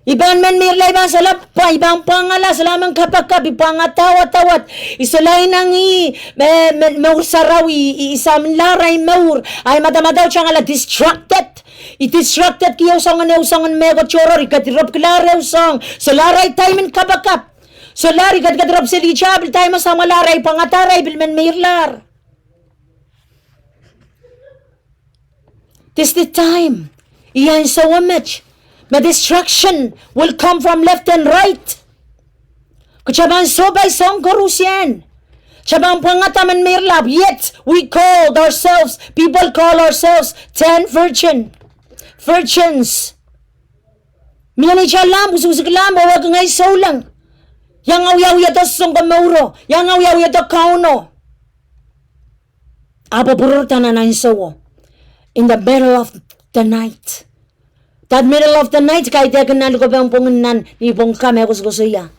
I pahn men meirla, i pahn solahr pwa, i pahn pwangala, solahr men kapakap, i pwangada wadawad, i solahr inangih, me, me, mour sarawi, i, i saminlahr ahi mour, ahi madamadau tangala distracted. I distracted ki ehu soangen, ehu soangen mehkot tohrohr, i kediropwkilahr ehu soahng, solahr ahi time en kapakap. Solahr i kediropw seli tapil time samwalahr, i pwangadahr, i pil men meirlahr. This the time. I ansou met. Me distraction will come from left and right. Kita pahn sohpai soahng koarusie. Kita pahn pwangada men meirla, yet we called ourselves, people call ourselves ten virgin, virgins. Mie neitail lamp, usuksuk lamp, oh wehwehki ngehi souleng. Iang wiawihda Sounkomouro, iang wiawihda Kauno. Ahpw pwurorda nan ansouo. In the middle of the night. That middle of the night, kaidehkin nan likopong pwongin nan, ni pwong ka me koasokoasoia.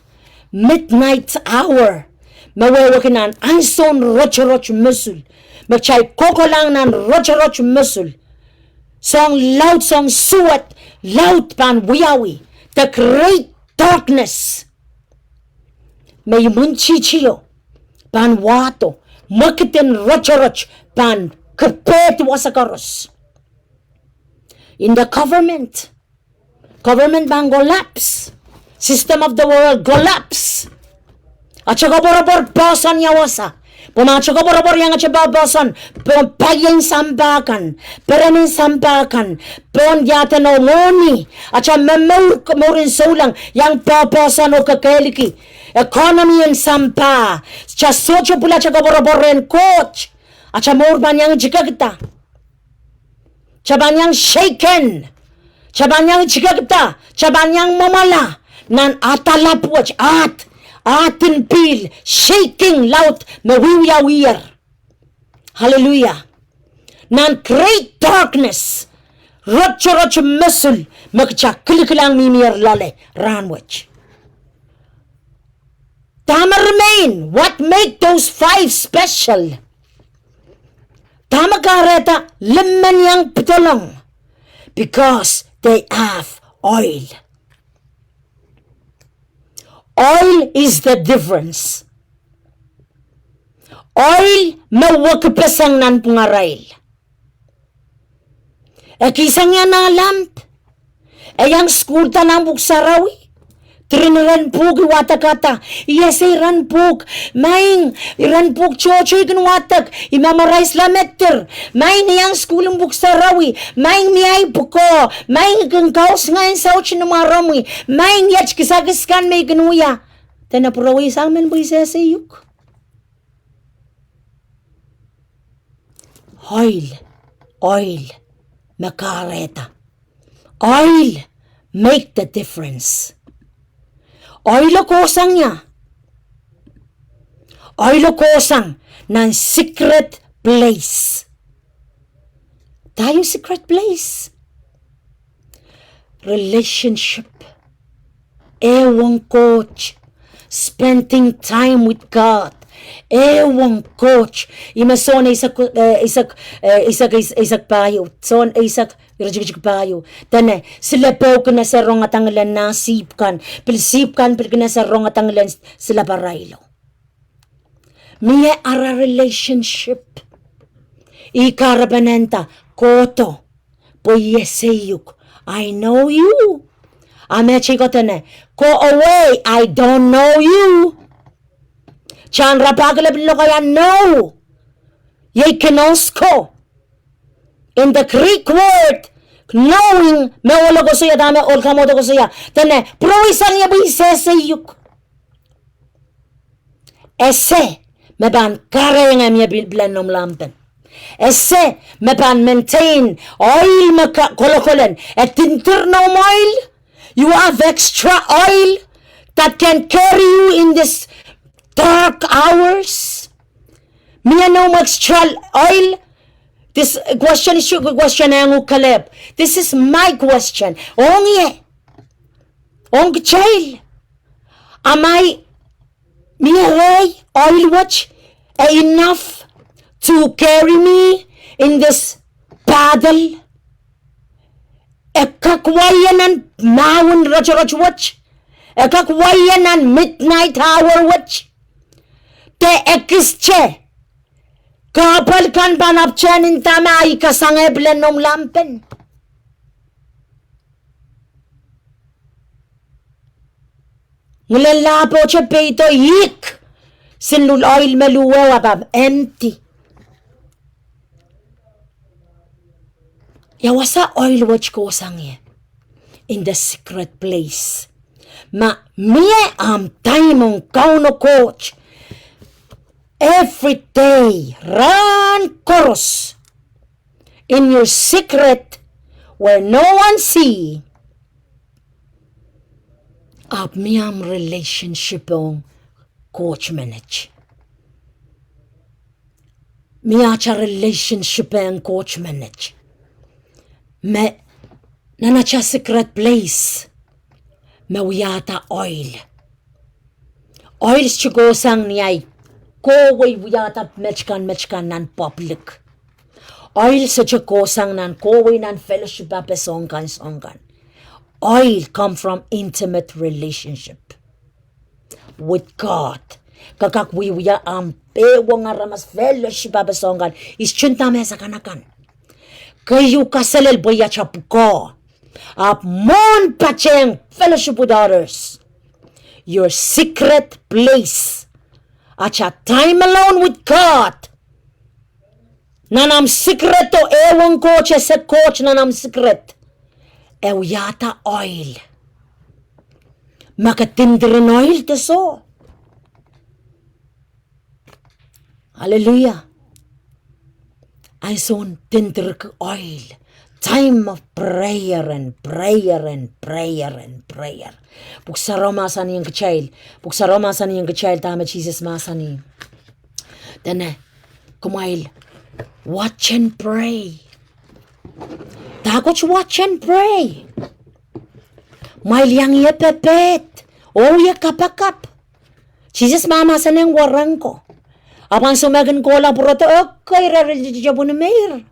Midnight hour. Me wehwehki nan ansoun rotorot mosul. Me kitail kohkohlahng nan rotorot mosul. Soahng laud, soahng suwed laud pahn wiawi. The great darkness. Me imwintihti o pahn wahdo, mwekid en rotorot pahn kepehdi wasa koaros. In the government, government pahn collapse, system of the world collapse. Atail koapworopwor poahsoan ia wasa. Pwe ma atail koapworopwor iang atail poahpoahsoan, pwe paien sampah kan, perenen sampah kan, pwe iahden oh mwohni, atail momour, mouren souleng iang poahpoahsoan oh kekehliki. Economy en sampah, kita sohte pwurala atail koapworopwor rehn Koht, atail mour pahn iang tikekda. Kita pahn iang shaken. Kita pahn iang tikekda. Kita pahn iang mwamwala. Nan ahd alap wet, ahd, ahd en pihl, shaking laud me wiwiawier. Hallelujah. Nan great darkness, rotorot mosul, me kita kilikilang mihmier loale rahnwet. Dahme remain, what make those five special? Dahme kahrehda limen iang pedolong? Because they have oil. Oil is the difference. Oil me wekipeseng nanpwungarail. E kihsang ia nah lamp? E iang sukuhlda nan pwuhk sarawi? Diren iren pwuhk I wadekada, I ese iren pwuhk. Maing, iren pwuhk tohto I kin wadek, I memorize la me dir. Maing, I iang sukuhl en pwuhk sarawi. Maing, mie ahi pwukoa. Maing, I kin kausngain saut ni mwaromwi. Maing, iet kisakis kan me I kin wia. Dene pwurowei sang men pwe I sehse uhk. Oil, oil me kahrehda. Oil make the difference. Oil o kohsang ia? Oil o kohsang nan secret place. Dahme secret place? Relationship. Ehuong Koht. Spending time with God. Ehuong Koht. Ih me Sohn eisek, eh, eisek, eh, eisek, eis-, eisek pahieu. Sohn eisek, iretikitik pahieu. Dene, silepe o kin ese rongada ngilen nah sihpw kan. Pil sihpw kan pil kin ese rongada ngilen silepe arailo. Mie ara relationship. I kahrepen nda, Kohdo, pwe I ese uhk. I know you. A me tiko dene, go away, I don't know you. Tang rapahki lepin lokaia know. Iei kinosko. In the Greek word, knowing, me ohl koasoia, dahme ohl kamwohdo koasoia. Dene, pwurowei sang ie pwe I sehse uhk. Ese me pahn kahrehiong mie pil-, pilen noumw lampen. Ese me pahn maintain oil me ka-, kolokolen. E dindir noumw oil. You have extra oil that can carry you in this dark hours. Mie noumw extra oil. This question is your question, Angu Caleb. This is my question. Ong ie. Ong kitail. Am I Mie rehi oil wet, eh, enough to carry me in this battle? E kak wai nan mahwen rotorot wet. E kak wai nan midnight hour wet. De e kihsang kahpwal kan pahn apwtehn inda me ahi kasangehpw lel noumw lampen. Ngilen lahpo te peido ihk, sin lul oil me luhwe ahpw empty. Ia wasa oil wet kohsang ie? In the secret place. Ma mie ahmw time ong Kauno Koht, every day, rahn koaros, in your secret, where no one see, ahpw mie ahmw relationship ong Koht menet. Mie atail relationship ong Koht menet. Me nan atail secret place, me wiahda oil. Oil sohte kohsang ni ahi kohwei wiahda met kan met kan nan public. Oil sohte kohsang nan kohwei nan fellowship ape soangen soangen. Oil come from intimate relationship with God. Ke kak wiewia ahmw pehwong aramas fellowship ape soangen. Ihs tun dahme sakanakan. Keieu kaselel pwe ia te pwukoa. Ahpw mwohn patehng fellowship with others. Your secret place. Atail time alone with God. Nan ahmw secret oh ehuong Koht, ese Koht nan ahmw secret. E wiahda oil. Ma ke dindirin oil de soh. Hallelujah. Ansoun dindirki oil. Time of prayer and prayer and prayer and prayer. Pwuhk Sarawi mahsanihong kitail. Pwuhk Sarawi mahsanihong kitail dahme Sises mahsanih. Dene, kumwail watch and pray. Dahkot watch and pray. Kumwail iang ie pepehd. Oh ie kapakap. Sises mahsanihong wahnpoaron ko. Ahpw ansou me kin kohla pwurodo, okay, re rititepwun meir.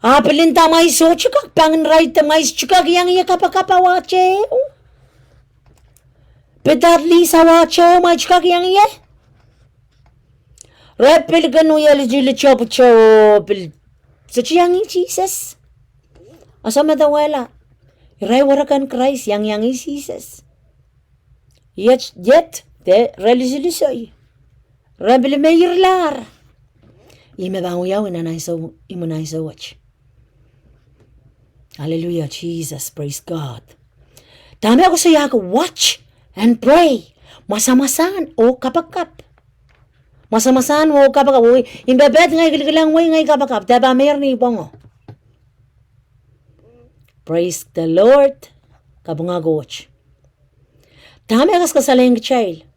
Ahpw pil nda ma I sohte kak pangin irail de ma I sohte kak iang ie kapakap, a wahte. Pil dahme Lisa wahte, ma I sohte kak iang ie. Re pil kin wie liti, liti pwuto, pil sohte iang ie Sises. Ahpw me dawehla. Irail werek en Krais iang iang ie Sises. Iet, iet, de re lisilisoi. Re pil meirlahr. Ih me pahn wiawi nan ansou, imwin ansou wet. Hallelujah, Jesus, praise God. Dahme koasoiahki watch and pray. Masamasahn oh kapakap. Masamasahn oh kapakap. Wei, I pepehd, ngehi kilikilang wei, ngehi kapakap. De pahn meir ni pwongo. Praise the Lord. Kapinga Koht. Dahme e kasalehiong kitail.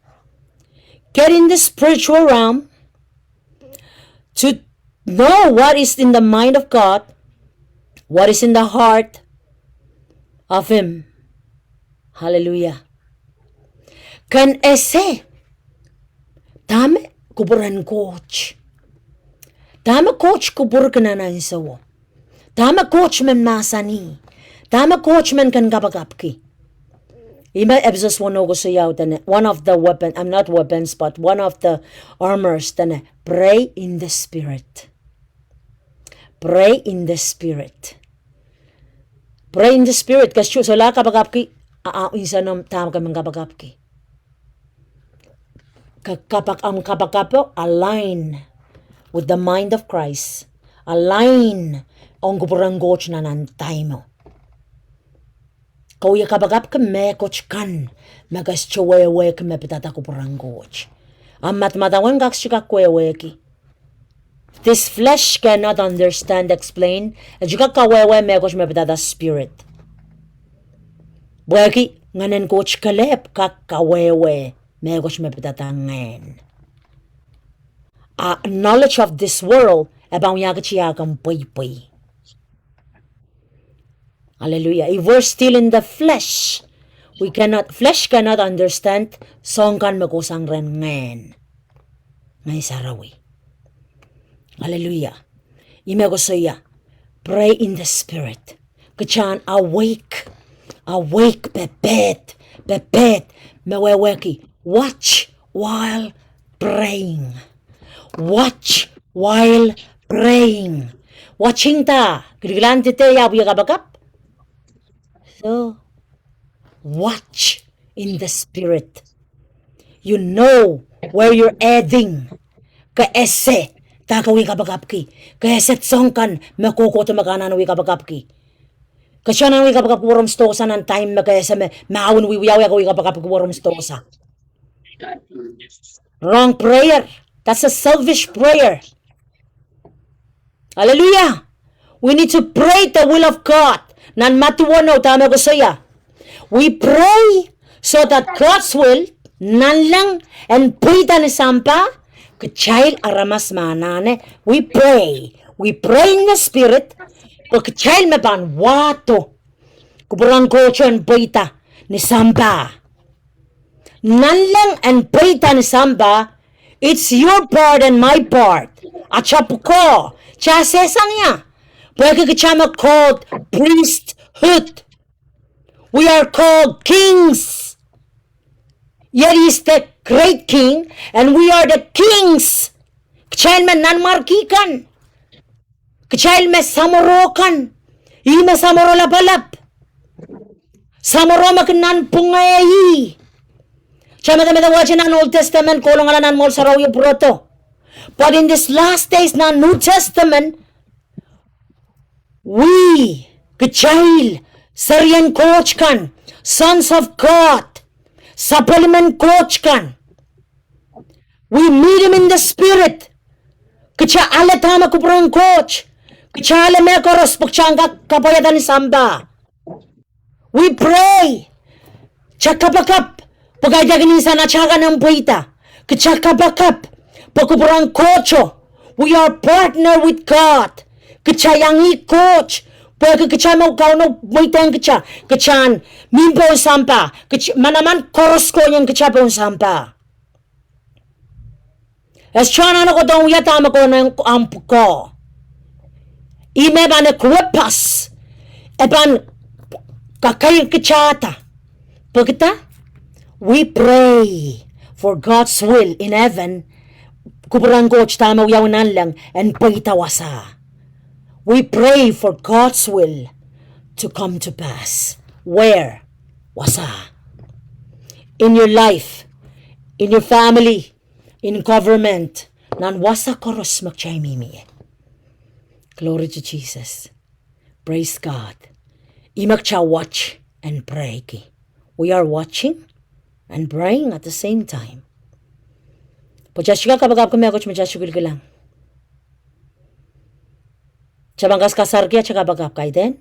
Get in the spiritual realm to know what is in the mind of God, what is in the heart of Him. Hallelujah. Ken ese dahme kupwuren Koht. Dahme Koht kupwurki nan ahnsowo. Dahme Koht men mahsanih. Dahme Koht men kin kapakapki. Ih me Episos wano koasoia dene, one of the weapon, I'm not weapons, but one of the armors dene, pray in the Spirit. Pray in the Spirit. Pray in the Spirit, ke sohla kapakapki, a, a, insenomw dahme ke men kapakapki. Ke kapak, ahmw kapakapo align with the mind of Christ. Align ong kupwuren Koht nan ahnsowo. Ke wie kapakapki mehkot kan me ke sohte wehwehki me pidada kupwuren Koht. Ahmw madamadau en kak sohte kak wehwehki. This flesh cannot understand, explain. E sohte kak kawehwe mehkot me pidada spirit. Pwehki ngehnen Koht kelehpw kak kawehwe mehkot me pidada ngehn. A knowledge of this world, e pahn wiahki tiahk en pweipwei. Hallelujah. If we're still in the flesh, we cannot, flesh cannot understand soahng kan me kohsang rehn ngehn. Ngehn Sarawi. Hallelujah. Ih me koasoia, pray in the Spirit. Kita en awake, awake, pepehd, pepehd, me wehwehki, watch while praying. Watch while praying. Watching da, kilkilang dede ia wie kapakap. So, watch in the spirit. You know where you're heading. Ke ese dahme ke wie kapakapki. Ke ese soahng kan me kohkohdo me ke anahne wie kapakapki. Ke soh anahne wie kapakapki werem sidohsa nan time me ke ese me, me awen wiewiawi ke wie kapakapki werem sidohsa. Wrong prayer. That's a selfish prayer. Hallelujah. We need to pray the will of God. Nan Madiu weneu dahme koasoia. We pray so that God's will, nanleng en pweida ni sampah, kitail aramas me anahne, we pray. We pray in the spirit, pwe kitail me pahn wahdo kupwuren Koht en pweida ni sampah. Nanleng en pweida ni sampah, it's your part and my part. Atail pwukoa, kita sehse sang ia. Pwehki kita me called priesthood. We are called kings. Yet he is the great king, and we are the kings. Kitail me nanmwarki kan. Kitail me samworo kan. Ih me samworo lapalap. Samworo me kin nanpwungehki. Kita medemedewe wehwehki nan Old Testament, kolong ala nan Mwoahl Sarawi pwurodo. But in this last days nan New Testament, we, kitail, serien Koht kan, sons of God, sapwellimen Koht kan. We meet him in the spirit. Kita ale dahme kupwuren Koht. Kita ale mehkoaros pwe kita en kak kapwaiada ni sampah. We pray. Kita kapakap pwe kaidehkin insan atail kan en pweida. Kita kapakap pwe kupwuren Kohto. We are partner with God. Kita iang Koht. Pwehki kita me Kauno mweidehng kita, kita en mihmi pohn sampah. Kita, manaman koaros kohien kita pohn sampah. E sohte anahne kohdohng wia dahme kohdohng ahmw pwukoa. Ih me pahn equip us. E pahn kakehr kitada. Pwehki da, we pray for God's will in heaven. Kupwuren Koht dahme wiawi nanleng en pweida wasa. We pray for God's will to come to pass. Where? Wasa. In your life, in your family, in government, nan wasa koaros me kitail mihmi ie. Glory to Jesus. Praise God. Ih me kita watch and pray ki. We are watching and praying at the same time. Pwe kita sohte kak kapakapki mehkot me kita sohte kilkilang. Kita pahn kaskasarki atail kapakap, kaidehn.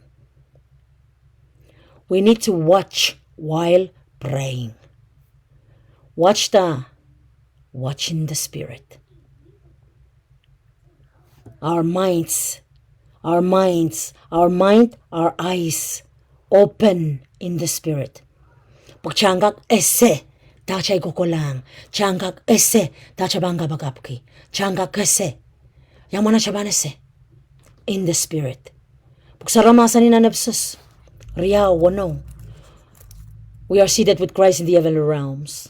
We need to watch while praying. Watch the, watch in the spirit. Our minds, our minds, our mind, our eyes open in the spirit. Pwe kita en kak ese dahme kita kohkohlahng, kita en kak ese dahme kita pahn kapakapki, kita en kak ese. Ia mwomwen kita pahn ese? In the spirit. Pwuhk Sarawi mahsanih nan Episos riau weneu, we are seated with Christ in the heavenly realms.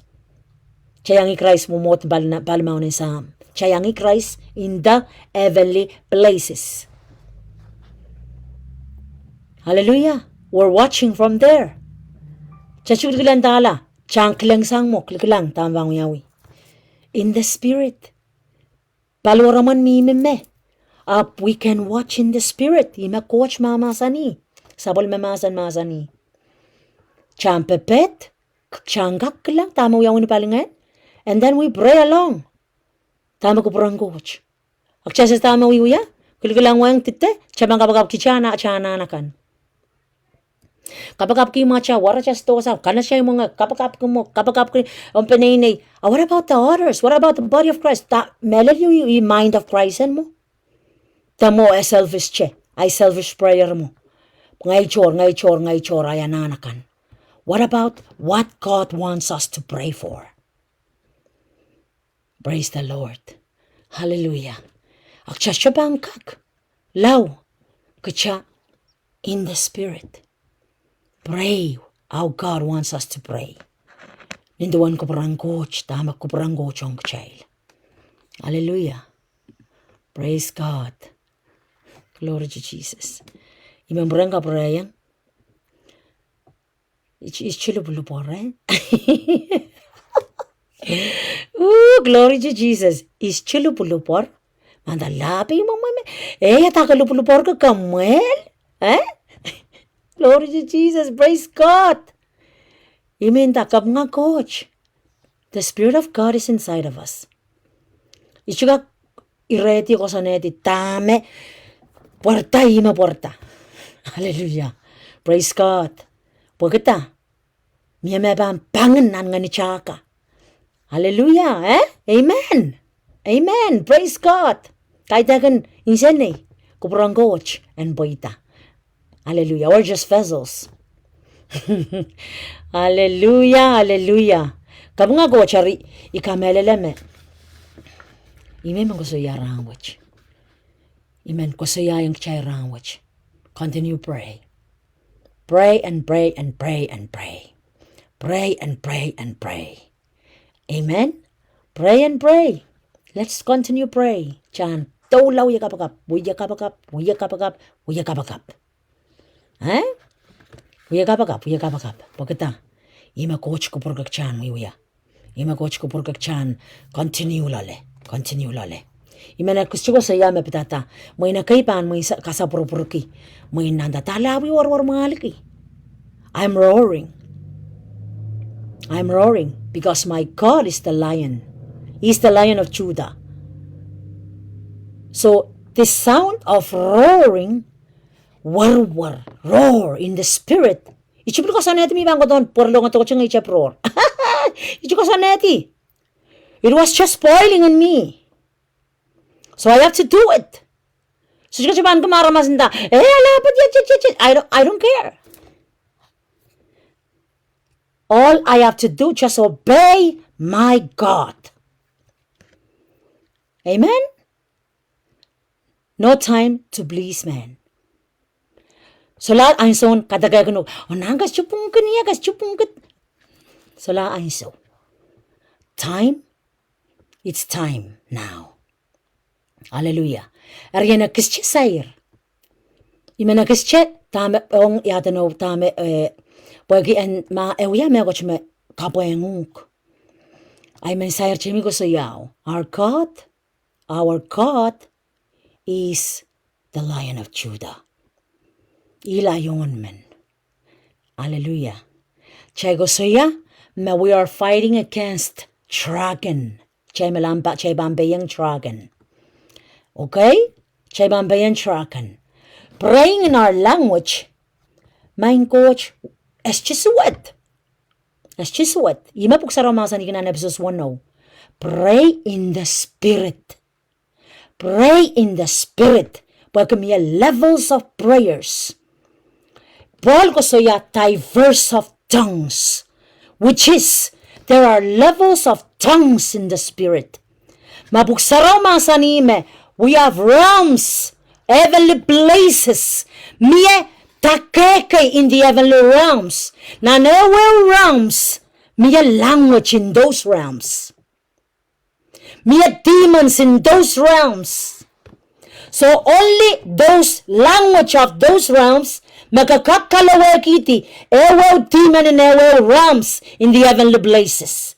Kita iang Krais mwomwohd pali, palimaun en Sahm. Kita iang Krais in the heavenly places. Hallelujah. We're watching from there. Kita sohte kilkilang dahla, kita en kileng sang mwo, kilkilang dahme pahn wiawi. In the spirit. Paliweremwen mihmi me. Ahpw we can watch in the spirit. Ih me Koht mahmahsanih. Sapwellime mahsen mahsanih. Kita en pepehd, kita en kak kilang dahme wiawi ni palingehn. And then we pray along. Dahme kupwuren Koht. Ahpw kita sehse dahme wiewia, kilkilang wehwehng dide, kita pahn kapakapki kita anahn akan. Kapakapki mwo, kita wara, kita sidohsa, kanatail mwenge, kapakapki mwo, kapakapki omw peneinei. And what about the others? What about the body of Christ? Dahme lel ih, ih mind of Christ en mwo? Dahme e selfish te, ahi selfish prayer mwo. Ngehi tohr, ngehi tohr, ngehi tohr, ahi anahn akan. What about what God wants us to pray for? Praise the Lord. Hallelujah. Ahpw kita sohte pahn kak lao, kita in the spirit. Pray how God wants us to pray. Nin duwen kupwuren Koht, dahme kupwuren Koht ong kitail. Hallelujah. Praise God. Glory to Jesus. I men pwurehng kapwurehiong. Ihs, ihs te lupwulupwor, eh? Ooh, glory to Jesus. Ihs te lupwulupwor? Manda lahpi mwomwen me. Eh, ia dake lupwulupwor ke kamwel? Eh? Glory to Jesus. Praise God. I men dake kapinga Koht. The Spirit of God is inside of us. Ihs te kak irehdi, koasoanehdi dahme pwarada, ih me pwarada. Hallelujah. Praise God. Pwehki dah? Mie me pahn pangin nan ngehn taka. Hallelujah, eh? Amen. Amen. Praise God. Kaidehkin insenei, kupwuren Koht en pweida. Hallelujah. We're just vessels. Hallelujah, hallelujah. Kapinga Koht, eri I kamehlele me I men koasoia rahnwet. I men koasoiaiong kitail rahnwet. Continue pray. Pray and pray and pray and pray. Pray and pray and pray. Amen. Pray and pray. Let's continue pray. Kitail en doula wie kapakap, wie kapakap, wie kapakap, wie kapakap. Eh? Wie kapakap, wie kapakap. Pwehki dah? Ih me Koht kupwurki kitail en wiewia. Ih me Koht kupwurki kitail en continue loale, continue loale. I men ekis koasoia me pidada, mwein ekei pahn mwein sa-, kasapwurupwurki. Mwein nanda dahla wie warwar mwahliki. I'm roaring. I'm roaring because my God is the lion. He's the lion of Judah. So the sound of roaring, warwar, roar in the spirit. Ihs te pil koasoanehdi me I pahn kohdohn pwaralong tohto ngehi tep roar. Ihs te koasoanehdi. It was just boiling in me. So I have to do it. So I don't, I don't, I don't care. All I have to do, just obey my God. Amen. No time to please man. Solahr ansou en kadekehkin, oh, nan kastipwungkin ia, kastipwungkin. Solahr ansou. Time, it's time now. Hallelujah. Eri I en ekiste sair. I men ekiste dahme ong ia edeno dahme, eh, pwehki en ma e wia mehkot me kapwaiong uhk. I men sair temi koasoiao. Our God, our God is the Lion of Judah. Ih laion men. Hallelujah. Kitail koasoia me we are fighting against dragon. Kitail me lampa, kitail pahn peiong dragon. Okay? Kitail pahn peiong dragon. Praying in our language, maing Koht, as Jesuit. As Jesuit. Ih me Pwuhk Sarawi mahsanih nan Episos wenou. Pray in the Spirit. Pray in the Spirit. Pwehki mie levels of prayers. Paul koasoia diverse of tongues, which is, there are levels of tongues in the Spirit. Ma Pwuhk Sarawi mahsanih me, we have realms, heavenly places. Mie dake kei in the heavenly realms. Nan ehuehu realms, mie language in those realms. Mie demons in those realms. So only those language of those realms me ke kak kalowehkihdi ehuehu demon in ehuehu realms in the heavenly places.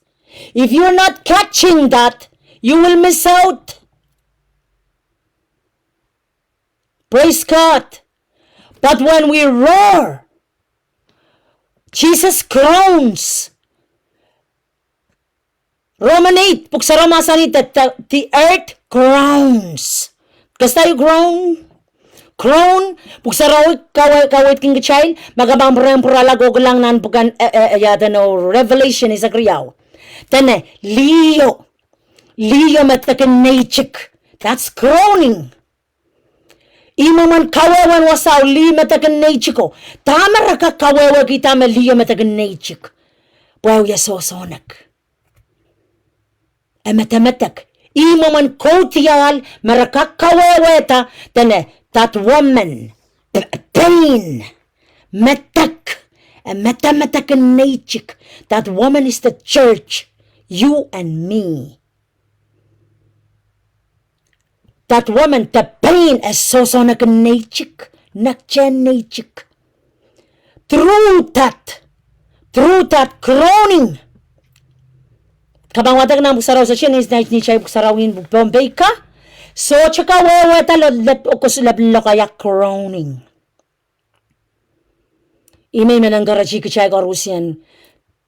If you're not catching that, you will miss out. Praise God. But when we roar, Jesus groans. Roman eight, Pwuhk Sarawi mahsanih that the, the earth groans. Kasta you groan? Groan, Pwuhk Sarawi kawe-, kaweidkin kitail, ma ke pahn pwurehng pwurala ko kilang nan pwuken, eh, eh, ia edeno Revelation, eisek riau. Dene, liho, liho me dekin neitik. That's groaning. Ih mwomwen kawehwehn wasao, liho me dekin neitiko. Dahme re kak kawehwehkihda me liho me dekin neitik? Pwe e wia sohsohnek. E medemedek. Ih mwomwen kaudiahl me re kak kawehwehda, dene, that woman, p-, pain, medek, e medemedek en neitik. That woman is the church, you and me. That woman, the pain, e sohsohnek en neitik, nekte neitik. Through that, through that groaning. Ke pahn wadek nan pwuhk sarawi, sohte ni, ni, ni tai pwuhk sarawi en Pohnpei ka. Sohte kawehwehda lo-, lep-, okos lepin lokaia groaning. Ih me I men encourage kitail koaros en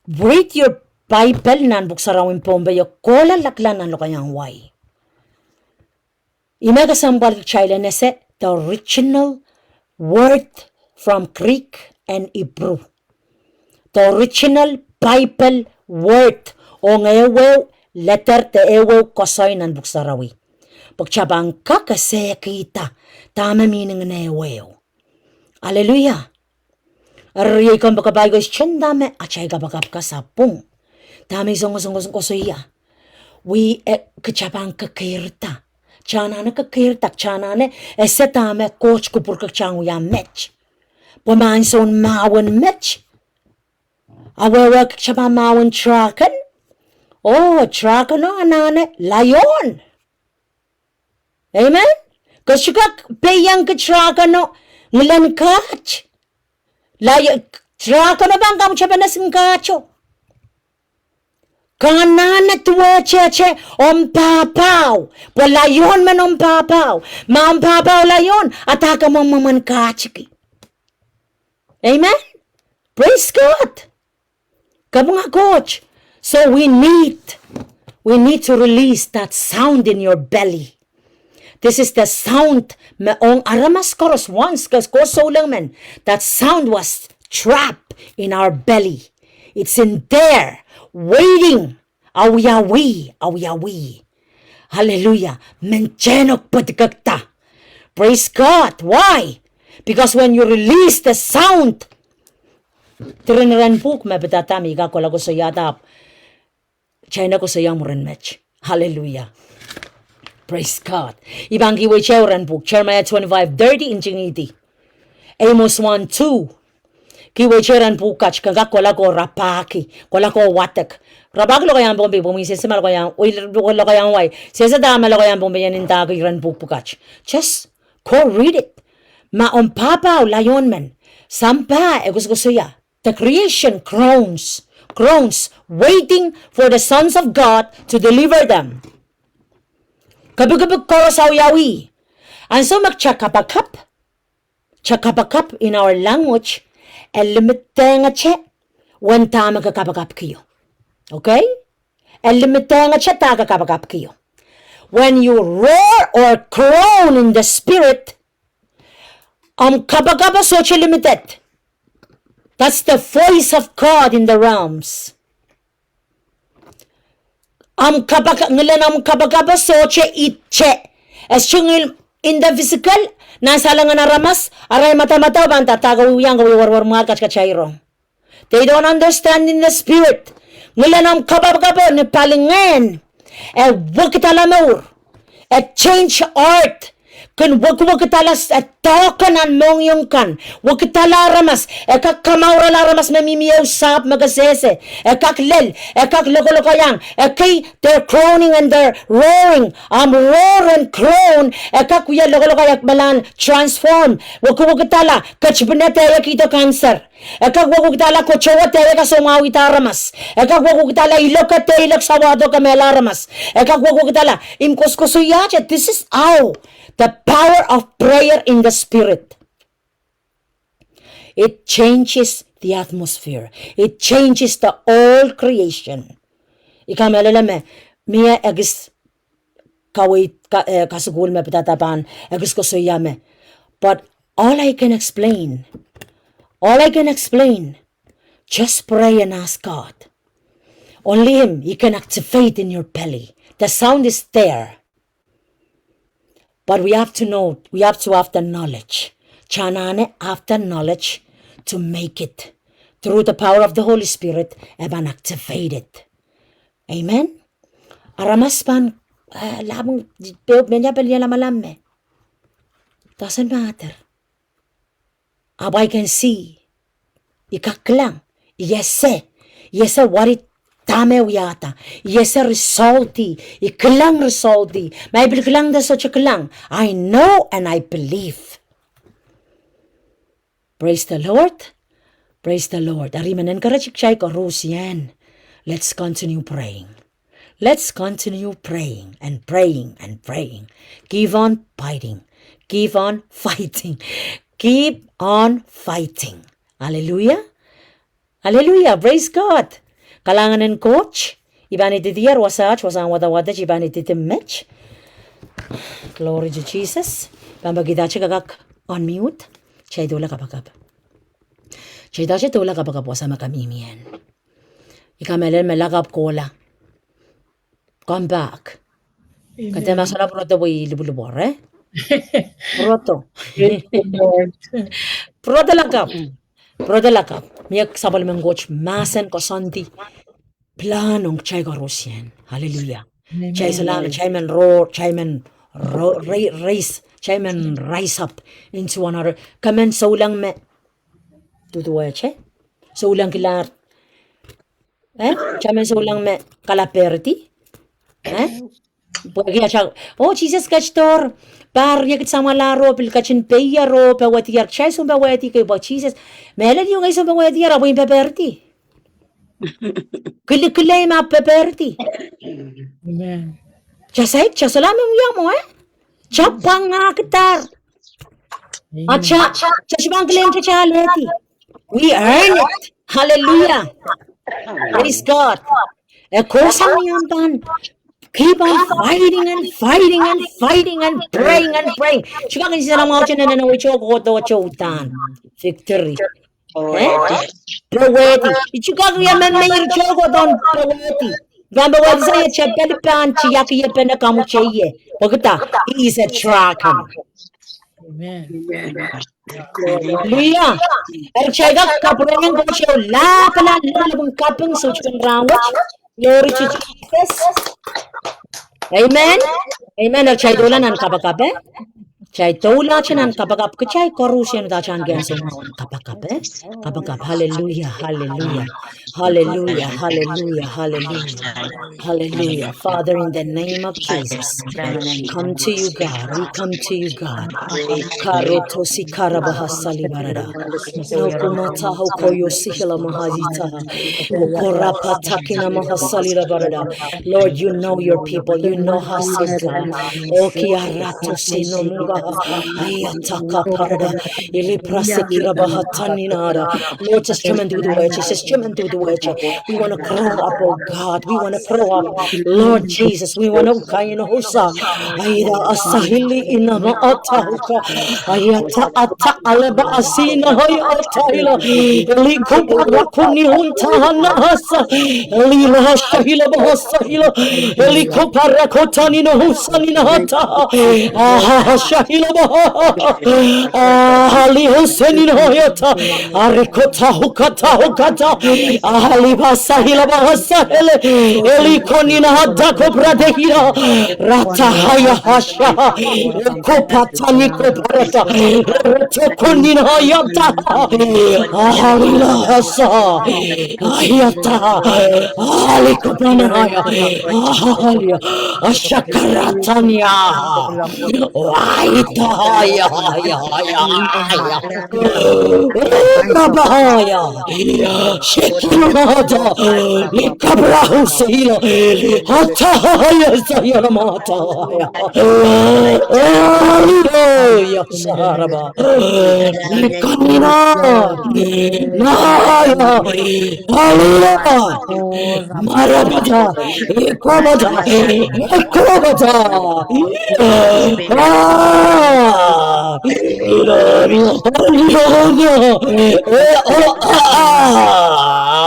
read your Bible nan pwuhk sarawi en Pohnpei, e kohla lakla nan lokaiahn wai. Ih me kesempwal kitail en ese the original word from Greek and Hebrew. The original Bible word, ong ehuehu letter de ehuehu koasoi nan pwuhk sarawi. Pwe kitail pahn kak esehkihda dahme meaning en ehuehu. Aleluia. Eri riei kompoakepahi, question dahme atail kapakap ka sapwung. Dahme I song, song, song koasoia. Wia, eh, kitail pahn kekeirda. Kitail anahne kekeirda, kitail anahne ese dahme Koht kupwurki kitail en wia met. Pwe ma ansoun mahwen met, a wehwehki kitail pahn mahwen dragon. Oh, dragon o anahne laion. Amen. Ke sohte kak peiengki dragon o ngilen kaht. Lai-, dragon o pahn kamwete penes en kahto. Ke anahne duwehtehte omw pahpahu, pwe laion men omw pahpahu. Ma omw pahpahu laion, a dahke mwomwen kahtiki. Amen. Praise God. Kapinga Koht. So we need, we need to release that sound in your belly. This is the sound me ong aramas koaros once, ke, ke souleng men. That sound was trapped in our belly. It's in there, waiting. Awiawi, awiawi. Hallelujah. Mentehno pwetikekda. Praise God. Why? Because when you release the sound, diren iren pwuhk me pidada me I kak kohla koasoiada, kitail en koasoia mwurin met. Hallelujah. Praise God. I pahn kihweite iren pwuhk, Jeremiah twenty-five thirty, ntingihdi. Amos one two. Kihweite iren pwuhk kat, ke kak kohla ko rapahki, kohla ko wadek. Rapahki lokaiahn Pohnpei, pwe mie sehse ma lokaiahn, oi, lokaiahn wai. Sehse dahme lokaiahn Pohnpei en ndahki iren pwuhk pwukat. Just go read it. Ma omw pahpahu laion men, sampah e koasokoasoia. The creation groans, groans, waiting for the sons of God to deliver them. Kepikipik koaros awiawi. Ansou me kitail kapakap, kitail kapakap in our language, e limitengete uwen dahme ke kapakapkio. Okay? E limitengete dahme ke kapakapkio. When you roar or groan in the spirit, omw kapakap sohte limited. That's the voice of God in the realms. Omw kapaka-, ngilen omw kapakap sohte ihte. E sohte ngil in the physical, nan salengen aramas, arail madamadau pahn dahke wiewiahn, ke wie werwer mwahl, katikati rong. They don't understand in the spirit. Ngilen omw kapakap ni palingehn, e wekidala mour. E change heart. Kin wekidala, e doahke nan mohngiong kan. Wekidala aramas. E kak kamourala aramas me mihmi ehu sahpw me ke sehse. E kak lel. E kak lokolokaiahng. Ekei, they're groaning and they're roaring. Omw roar and groan, e kak wia lokolokaia, malahn transform. Wekidala, ketipin dehr kihdo cancer. E kak wekidala, kotowe dehr kasomwahwihda aramas. E kak wekidala, iloke dehr ilok sawado kemehla aramas. E kak wekidala, I koasokoasoiahte, this is how the power of prayer in the spirit. It changes the atmosphere. It changes the whole creation. I kamehlele me, mie ekis kaweid, ka-, eh, kasukuhl me pidada pahn ekis koasoia me. But all I can explain, all I can explain, just pray and ask God. Only Him, He can activate in your belly. The sound is there. But we have to know, we have to have the knowledge. Kitail anahne have the knowledge to make it. Through the power of the Holy Spirit, e pahn activated. Amen. Aramas pahn, eh, lapwung, peo, menia pelien lamalam me. Doesn't matter. Ahpw I can see. I kak kilang. I ese. I ese what it, dahme wiahda. I ese result. I kilang result. Ma I pil kilang de sohte kilang. I know and I believe. Praise the Lord. Praise the Lord. Eri I men encourage kitail koaros ien. Let's continue praying. Let's continue praying and praying and praying. Keep on fighting. Keep on fighting. Keep on fighting. Hallelujah. Hallelujah. Praise God. Kalahngan en Koht. I pahn ididi wasaht, wasahn wadawad, I pahn ididi met. Glory to Jesus. Pahn peki dahte ke kak unmute. Kitail doula kapakap. Kitail dahte doula kapakap wasa me ke mihmi ien. I kamehlele me lakapw kohla. Come back. Amen. Kete masala pwurodo pwe I lipwulipwor, eh? Pwurodo. Praise the Lord. Pwurodo lakapw. Pwurodo lakapw. Mie sapwellimen Koht mahsen koasoandi. Pilahn ong kitail koaros ien. Hallelujah. Amen. Kitail solahr, kitail men ro, kitail men ro, ra-, raise, kitail men rise up into another. Ke men souleng me duduwehte. Souleng kilang. Eh? Kitail men souleng me kalaperdi. Eh? Pwehki atail, oh, Sises ketidohr. Pahr riekid samwalahro, pil ketin peier oh powehdier. Kitail sounpowehdi kei pwe Sises. Mehlel ieu ngehi sounpowehdier, ahpw I peperdi. Kili, kilikilang ma peperdi. Amen. Kitail saik, kitail solahr men wia mwo, eh? Kitail pwangahkidahr. Amen. Atail, kitail sohte pahn kilang kitail alehdi. We earn it. Hallelujah. Praise God. E kohsang ni omw pahn keep on fighting and fighting and fighting and praying and praying. Kitail kak kin sehse mwahu kitail nan nan wehwehki kohdo kitail uhdahn victory. Eh? Powehdi. Kitail kak wia me me irail kohdo en powehdi. Pahn powehdi sang ie, kitail pil pahn tiahk ie pene kamwute ie. Pwehki da, he is a dragon. Amen. Hallelujah. Eri kitail kak kapwurehng Koht oh lapalap, lapalap en kaping soutken rahnwet. Glory to Jesus. Amen. Amen. Eri kitail doula nan kapakap, eh? Kitail doulahte nan kapakap, kitail koaros ien uhdahn kehn soumwahu en kapakap, eh? Kapakap, hallelujah, hallelujah. Hallelujah, hallelujah, hallelujah. Hallelujah. Father, in the name of Jesus, come to you, God. We come to you, God. Karotosi karabahasali barada. Nokumata hokoyosihla mahasita. Okorapatakina mahasali la barada. Lord, you know your people. You know her, God. Oki aratosi nomuka. Ayataka parada. Iliprasikira bahataninada. Lord, just come and do the work. Jesus, come and do the work. We want to grow up, oh God. We want to grow up. Lord Jesus, we want to kain osa. Aida asahili inama atauka. Ayata ata aleba asina hoi ataila. Eli kupa rakuni hunta hana asa. Eli la asahila ba asahila. Eli kupa rakotani na husani na hata. Aha, asahila ba. Aha, ali husani na hoi ata. Arekota hukata hukata. Ahali basa hila basa hele. Eli koni na hada ko brade hila. Rata haya hasha. Ko patani ko brata. Rata koni na hayata. Ahali la hasa. Hayata. Ahali ko pana haya. Ahali. Ashakaratania. Waita haya haya haya haya. Rabahaya. Shekinamata. Likabrahusila. Atahaya sayanamata. Hallelujah. Saraba. Likanina. Naya. Hallelujah. Marabata. Ikomata. Ikomata. Ah. Hallelujah. Eh, oh, ah, ah.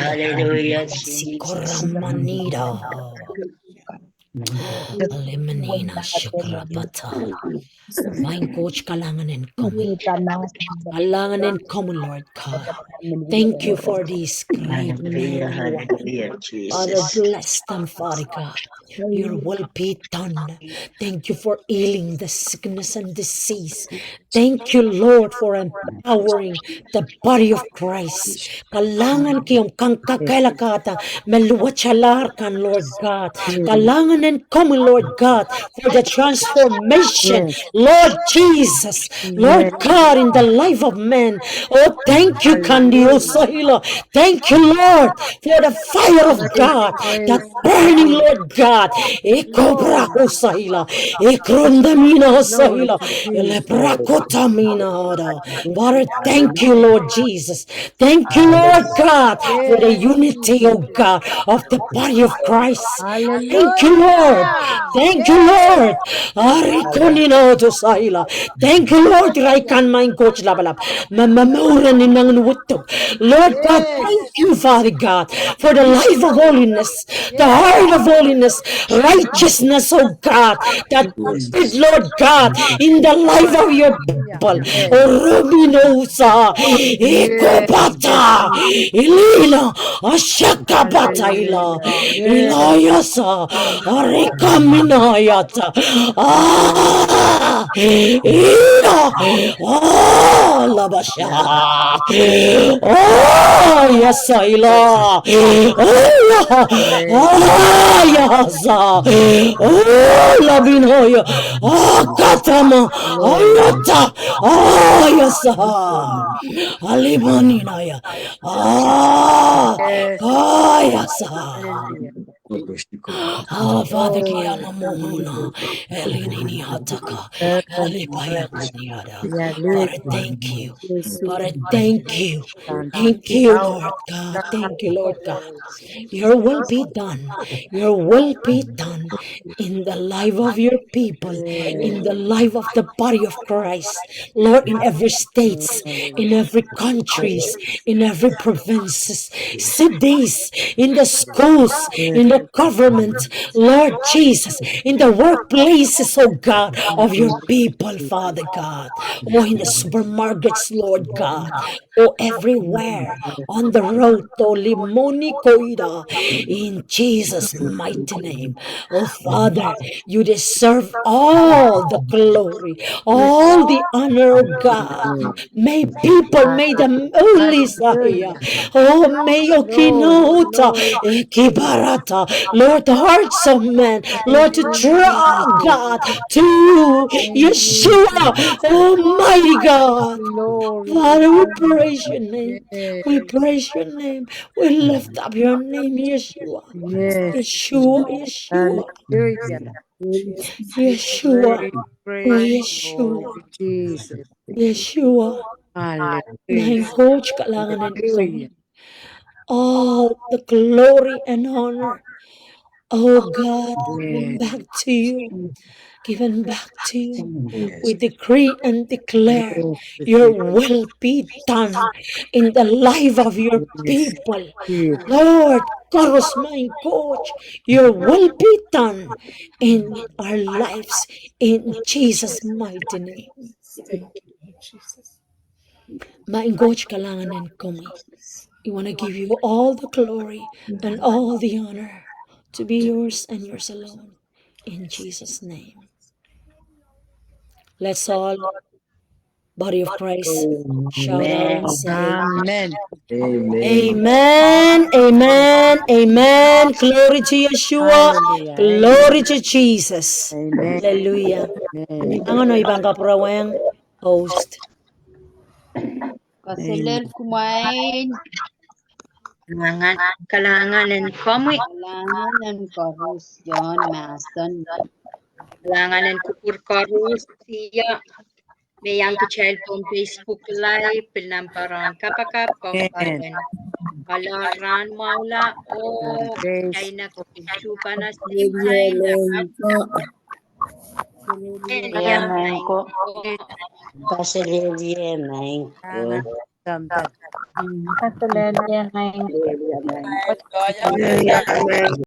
Hallelujah, Jesus. Sikoramanida. Alemanina shakarapata. Maing Koht, kalahngan en komwi. Kalahngan en komwi, Lord God. Thank you for these great men, Lord. Father, bless them, Father God. Your will be done. Thank you for healing the sickness and disease. Thank you, Lord, for empowering the body of Christ. Kalahngan ki omw kak kakehlakahda me luwetalahr kan, Lord God. Kalahngan en komwi, Lord God, for the transformation, Lord Jesus, Lord God, in the life of men. Oh, thank you, Kandi Osahila. Thank you, Lord, for the fire of God that burning, Lord God. Ekobra Osahila, Ekrondamina Osahila, Elebrakotamina Ada. Father, thank you, Lord Jesus. Thank you, Lord God, for the unity, oh God, of the body of Christ. Thank you, Lord. Thank you, Lord. Ari konino to saila. Thank you, Lord. Irail kan, Maing Koht Lapalap, me, me, me momour en ineng en widuk. Lord God, thank you, Father God, for the life of holiness, the heart of holiness, righteousness, oh God, that did, Lord God, in the life of your people. Orominosa, ikopata, ilila, ashakapata ila, ila iasa, arikaminaiata. Ah, ila, ah, labasha. Ah, iasa ila. Ah, iasa. Oh, labinoia. Ah, katama. Ayata. Ah, iasa. Alimaninaia. Ah, ah, iasa. Ah, Father, kiana mohuna, elinini ataka, alipayakaniada. Father, thank you. Father, thank you. Thank you, Lord God. Thank you, Lord God. Your will be done. Your will be done in the life of your people, in the life of the body of Christ. Lord, in every states, in every countries, in every provinces, cities, in the schools, in the government, Lord Jesus, in the workplaces, oh God, of your people, Father God, or in the supermarkets, Lord God, or everywhere on the road, oh Limoni Koida, in Jesus' mighty name. Oh Father, you deserve all the glory, all the honor, oh God. May people, may the Holy Zion, oh, may Okinota, Ekibarata, Lord, the hearts of men, Lord, to draw, God, to you, Yeshua, Almighty God. Father, we praise your name. We praise your name. We lift up your name, Yeshua. Yeshua, Yeshua. Yeshua. Oh, Yeshua. Yeshua. Maing Koht, kalahngan en komwi. All the glory and honor, oh God, given back to you. Given back to you. We decree and declare your will be done in the life of your people. Lord, koaros, Maing Koht, your will be done in our lives in Jesus' mighty name. Maing Koht, kalahngan en komwi. We want to give you all the glory and all the honor to be yours and yours alone. In Jesus' name. Let's all, body of Christ, shout out and say, Amen. Amen, amen, amen. Glory to Yeshua. Glory to Jesus. Hallelujah. Angono I pahn kapwurehweng host. Kaselel kumwail. Kalahngan en komwi. Kalahngan en koaros ieu mahsen. Kalahngan en kupwur koaros, sia me iang kitail pohn Facebook Live, pil nan pwurohng kapakap, komw pahn ale rahn mwahula, oh, kainekehki tuhpene sehse. Kaselel, Maing Koht. Kaselel, Maing Koht.